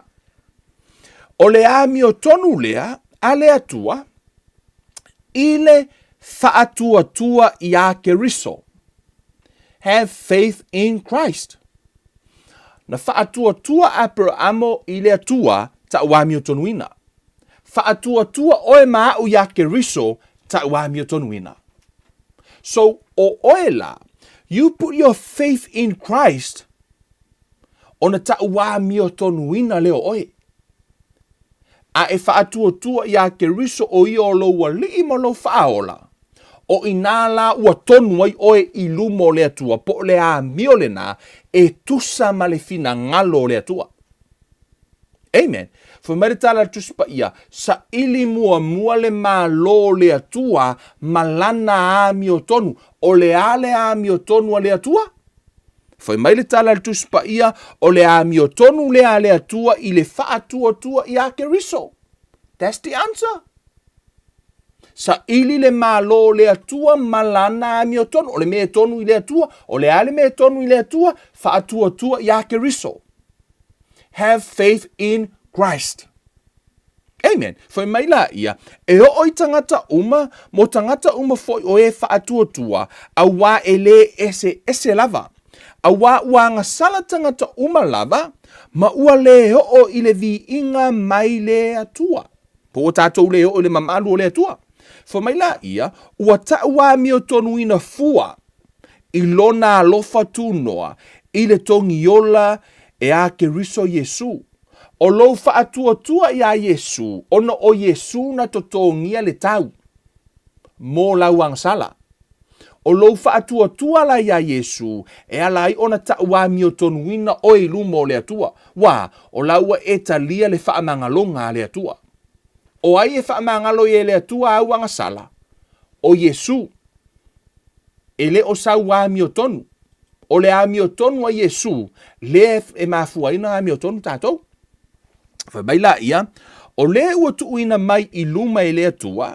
O le amiotonu lea a le Atua i le faatuatua iā Keriso. Have faith in Christ. Na faatuatua Aperaamo i le Atua taʻu amiotonuina. Faatuatua oe ma aʻu iā Keriso taʻu amiotonuina. So, ʻo ʻoe la, you put your faith in Christ, ona taʻu amiotonuina lea o ʻoe. A e faatuatua iā Keriso ʻo ia o lou aliʻi ma lou faaola. O inā la ua tonu ai oe i luma o le Atua, po o le amio lenā e tusa ma le finagalo o le Atua. Amen. Fai mai le tala a le Tusi Paia, saili muamua le Malo o le Atua ma lana amiotonu. O le a le amiotonu a le Atua? Fai mai le tala a le Tusi Paia, o le amiotonu lea a le Atua i le faatuatua iā Keriso. That's the answer. Saili le Malo o le Atua ma lana amiotonu. O le mea e tonu i le Atua, o le a le mea e tonu i le Atua? Faatuatua iā Keriso. Have faith in Christ. Amen. Fai mai la ia, e oo i tagata uma, mo tagata uma foi o e faatuatua, auā e lē eseese lava. Auā ua agasala tagata uma lava, ma ua lē oo i le viiga mai le Atua. Po ua tātou lē oo i le mamalu o le Atua. Fai mai la ia, ua taʻuamiotonuina fua i lona alofa tunoa i le togiola e a Keriso Iesū. O lou faatuatua iā Iesū, ona o Iesū na totogia le tau mo lau agasala. O lou faatuatua la iā Iesū e ala ai ona taʻuamiotonuina oe i luma o le Atua, wā, o la ua e talia le faamagaloga a le Atua. O ai e faamagalo i e le Atua au agasala? O Iesū. E le o sau amiotonu. O le amiotonu a Iesū, lea e mafua ai ona amiotonu tātou. Fai mai la ia, o le ua tuuina mai i luma e le Atua,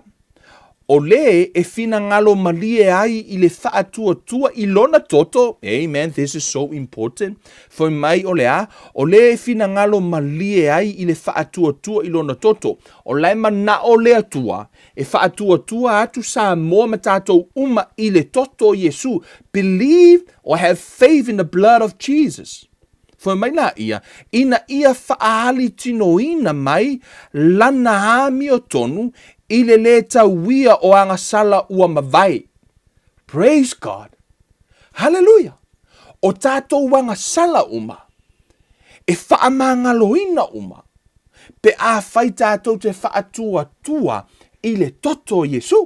o le e finagalo malie ai i le faatuatua i lona toto, amen, this is so important, fai mai o le a, o le e finagalo malie ai i le faatuatua i lona toto, o la e manao le Atua E faatuatua atu Samoa ma tātou uma i le toto o Iesu. Believe or have faith in the blood of Jesus. Fai mai la ia, ina ia faaalitinoina mai lana amiotonu i le lē tauia o agasala ua mavae. Praise God. Hallelujah. O tātou agasala uma, e faamagaloina uma, pe afai tātou te faatuatua i le toto o Iesu.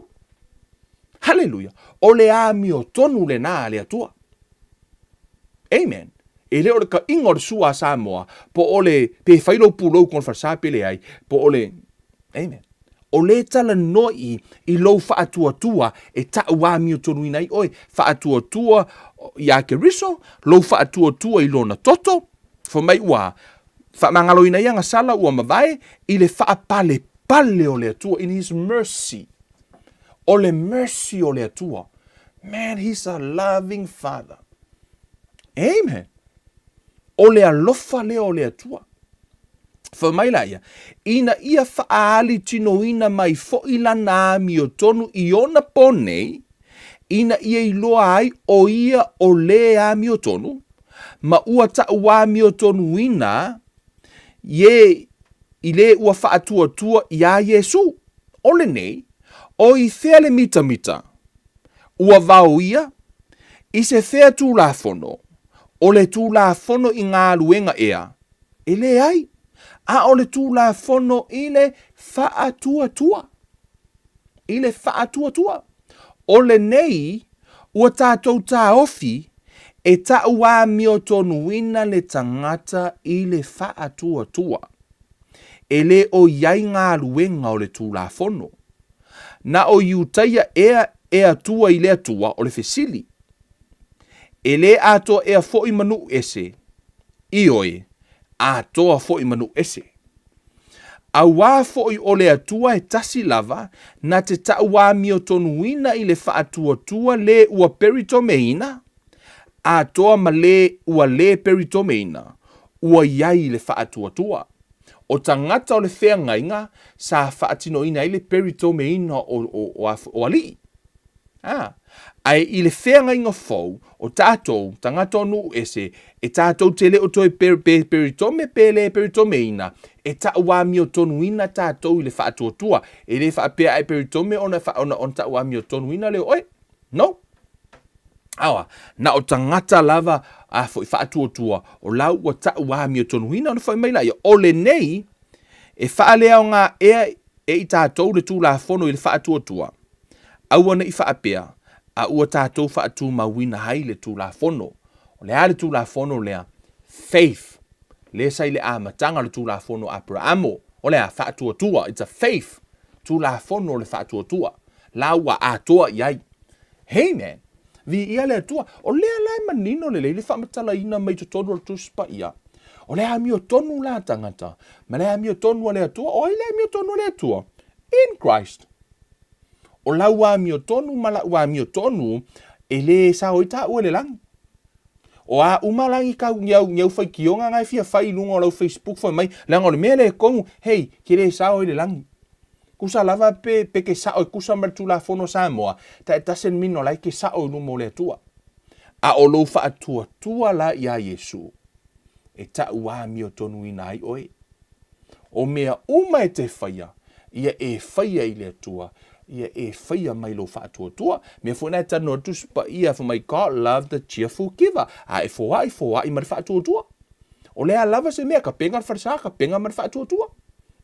Haleluia! O le amiotonu lenā a le Atua. Amen. E le o le kaʻiga o le sua a Samoa, po o le, pe fai lou pulou i kona falesa pe leai, po o le, amen. O le talanoa i, i lou faatuatua e taʻu amiotonuina ai ʻoe, faatuatua iā Keriso, lou faatuatua i lona toto, fai mai ua faamagaloina ai agasala ua mavae i le faapalepale o le Atua, in his mercy. O le mercy o le Atua. Man, he's a loving father. Amen. O le alofa lea o le Atua. Fai mai la ia, ina ia faaalitinoina mai foi lana amiotonu i ona pō nei, ina ia iloa ai o ia o lē amiotonu, ma ua taʻuamiotonuina ie i lē ua faatuatua iā Iesū. O lenei, o i fea le mitamita? Ua vao ia i se fea Tulafono, o le Tulafono i galuega ea? E leai, a o le Tulafono i le faatuatua. I le faatuatua. O lenei, ua tātou tāofi e taʻuamiotonuina le tagata i le faatuatua. E le o i ai galuega o le Tulafono. Na o Iutaia ea e Atua i le Atua o le fesili. E le atoa ea foi ma nuu ese, ioe, atoa foi ma nuu ese. Auā foi o le Atua e tasi lava, na te taʻuamiotonuina i le faatuatua lē ua peritomeina, atoa ma lē ua lē peritomeina, ua i ai i le faatuatua. O tagata o le feagaiga sa faatinoina ai le peritomeina o, o, o, o alii. A, ae i le feagaiga fou, o tātou, tagata o nuu ese, e tātou te le o toe pe, pe peritome pe le peritomeina, e taʻuamiotonuina tātou i le faatuatua. E le faapea a e peritome ona, ona, ona taʻuamiotonuina lea o oe. No. Awa, na o tagata lava a foi faatuatua, o lau ua taʻuamiotonuina ona fai mai laia, o lenei e faaleaoga ea e i tātou le Tulafono i le faatuatua. Aua ne i faapea, a ua tatou faatumauina ai le Tulafono. O le a le Tulafono lea? Faith. Lea sa i le amataga o le Tulafono a Aperaamo. O le a? Faatuatua. It's a faith. Tulafono o le faatuatua. La ua atoa i ai. Amen. Viia le Atua. O lea la e manino lelei le faamatalaina mai totonu o le Tusi Paia. O le amiotonu la tagata, ma le amiotonu a le Atua. O ai le amiotonu a le Atua? In Christ. O lau amiotonu ma la'u amiotonu e lē sao ai tāua i le lagi. O a uma lagi kau ni au, ni au faitioga na e fia fai i luga o lau Facebook fai mai, leaga o le mea lea e tonu, hei, ke lē sao ai le lagi. Kusa lava pe, pe ke sa'o e kusa ma le Tulafono a Samoa, that it doesn't mean o la e ke sa'o i luma o le Atua. A o lou faatuatua la iā Iesu, e ta'u amiotonuina ai oe. O mea uma e te faia, ia e faia i le Atua, ia e faia mai lou faatuatua. Mea foi na e talanoa le Tusi Paia, fai mai, God loved the cheerful giver. A e foai, foai ma le faatuatua. O le a lava se mea, kapega le falesa, kapega ma le faatuatua.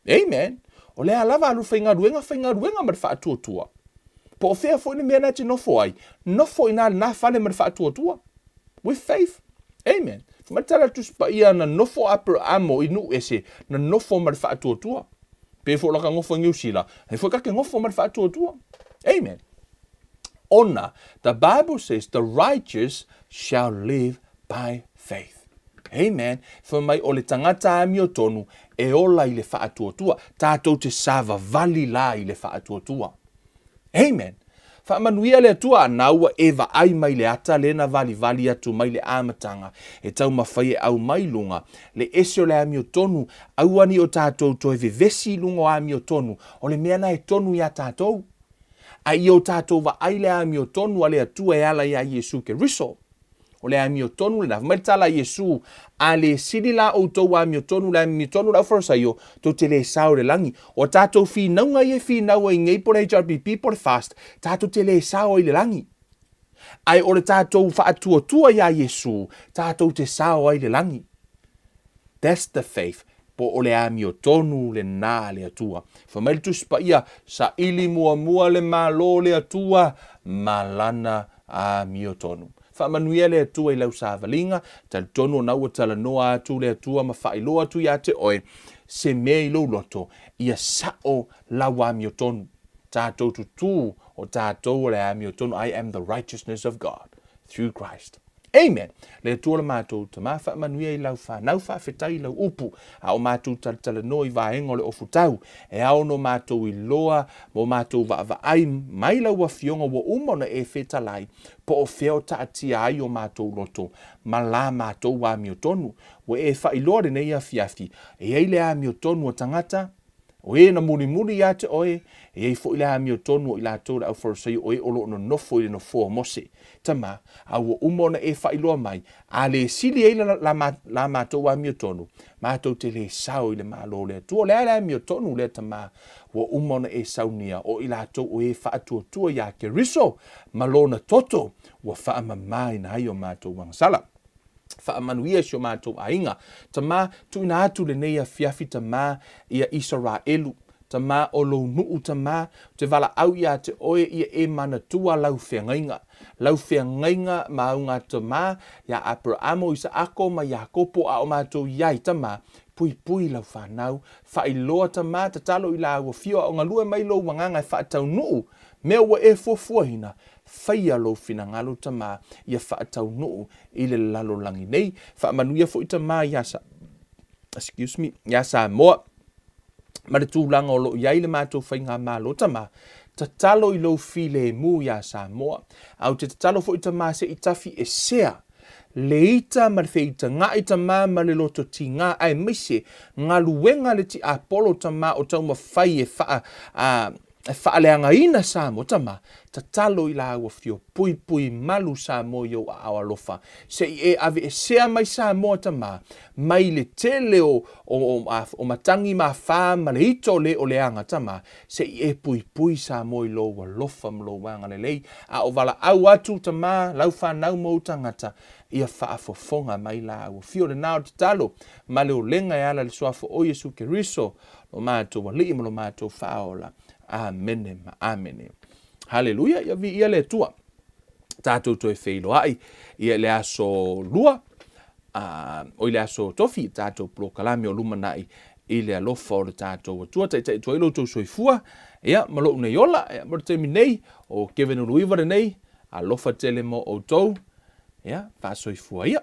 Amen. O le a lava alu faigaluega, faigaluega ma le faatuatua. Po o fea foi le mea na e te nofo ai, nofo i na lena fale ma le faatuatua. With faith. Amen. Fai mai le tala a le Tusi Paia, na nofo Aperamo i nuu ese, na nofo ma le faatuatua. Pe foi o laka nofo i Niu Sila, e foi kake nofo ma le faatuatua. Amen. Ona, the Bible says, the righteous shall live by faith. Amen. Fai mai o le tagata amiotonu e ola i le faatuatua. Tatou te savavali la i le faatuatua. Amen. Faamanuia le Atua na ua e vaai mai le ata lea na valivali atu mai le amataga e taumafai e aumai i luga le ese o le amiotonu, aua ne i o tatou toe vevesi i luga o amiotonu, o le mea na e tonu iā tatou. A ia o tatou vaai le amiotonu a le Atua e ala iā Iesu Keriso. O le amiotonu lena. Fai mai le tala a Iesu, A le sili la outou amiotonu le amiotonu o le aufarasaio, tou te le sao i le lagi. O a tatou finauga ia e finau ai nei po o le HRPP po o le FAST, tatou te le sao ai i le lagi. Ae o le tatou faatuatua iā Iesu, tatou te sao ai i le lagi. That's the faith, po o le amiotonu lena a le Atua. Fai mai le Tusi Paia, Saili muamua le Malo o le Atua ma Lana amiotonu. Faamanuia le Atua i lau savaliga, talitonu ona ua talanoa atu le Atua ma faailoa atu iā te oe se mea i lou loto, ia sa'o lau amiotonu. Tatou tutū o tatou o le amiotonu, I am the righteousness of God through Christ. Amen! Le Atua le matou Tama, faamanuia i lau fanau, faafetai i lau upu, a o matou talatalanoa i vaega o le ofutau, e ao no matou iloa mo matou vaavaai mai lau Afioga ua uma ona e fetalai, po o fea o taatia ai o matou loto ma la matou amiotonu. Ua e faailoa lenei afiafi, e i ai le amiotonu a tagata, O e na mulimuli ia te oe, e i ai foi le amiotonu o i latou le aufarasaio o e o lo o nonofo i le nofoa o Mose. Tama, a ua uma ona e faailoa mai, a le sili ai la, la, la matou amiotonu, matou te le sao i le Malo o le Atua. O le a le amiotonu lea, Tama, ua uma ona e saunia, o i latou o e faatuatua iā Keriso ma lona toto, ua faamamaina ai o matou agasala. Faamanuia si o matou aiga. Tama, tuuina atu lenei afiafi, Tama, ia Isaraelu. Tama, o lou nuu, Tama, ou te valaau ia te oe ia e manatua lau feagaiga. Lau feagaiga ma au ngā Tama, ia Aperaamo, Isaako ma Iakopo, a o matou i ai, Tama, puipui lau fanau. Faailoa, Tama, tatalo i la ua fio a o galue mai lou agaga e faataunuu mea ua e fuafuaina. Faia lou finagalo, Tama, ia faataunuu i le lalolagi nei. Faamanuia foi Tama iā Sa, excuse me, iā Samoa ma le tulaga o lo o i ai le matou faigamalo. Tama, tatalo i lou filemu iā Samoa. A ou te tatalo foi Tama se i tafi esea le ita ma le feitagaʻi Tama ma le loto tigā aemaise galuega le tiapolo Tama o taumafai e faa, a, E faaleagaina Samoa, tama, tatalo i lāua fio, puipui malu Samoa i ou aao alofa. Se i e aveesea mai Samoa, tama, mai le tele o, o, o, o matagi mafā ma le ito o le o leaga, tama, se i e puipui Samoa i lou alofa ma lou agalelei. A o valaau atu, tama, lau fanau ma ou tagata, ia faafofoga mai lāua fio. Lena o le tatalo ma le olega e ala i le Suafa o Iesu Keriso, Lo matou Alii ma lo matou Faaola. Amene ma amene. Haleluia, ia viia le Atua. Tatou toe feiloai ia i le aso Lua, a, oi le aso Tofi, tatou polokalame o lumanai i le alofa o le tatou Atua. Taitai atu ai lo outou soifua, ia, ma lou nei ola, ia, mo le taimi nei, o Kevin Uluiva lenei, alofa tele mo outou, ia, faasoifua ia.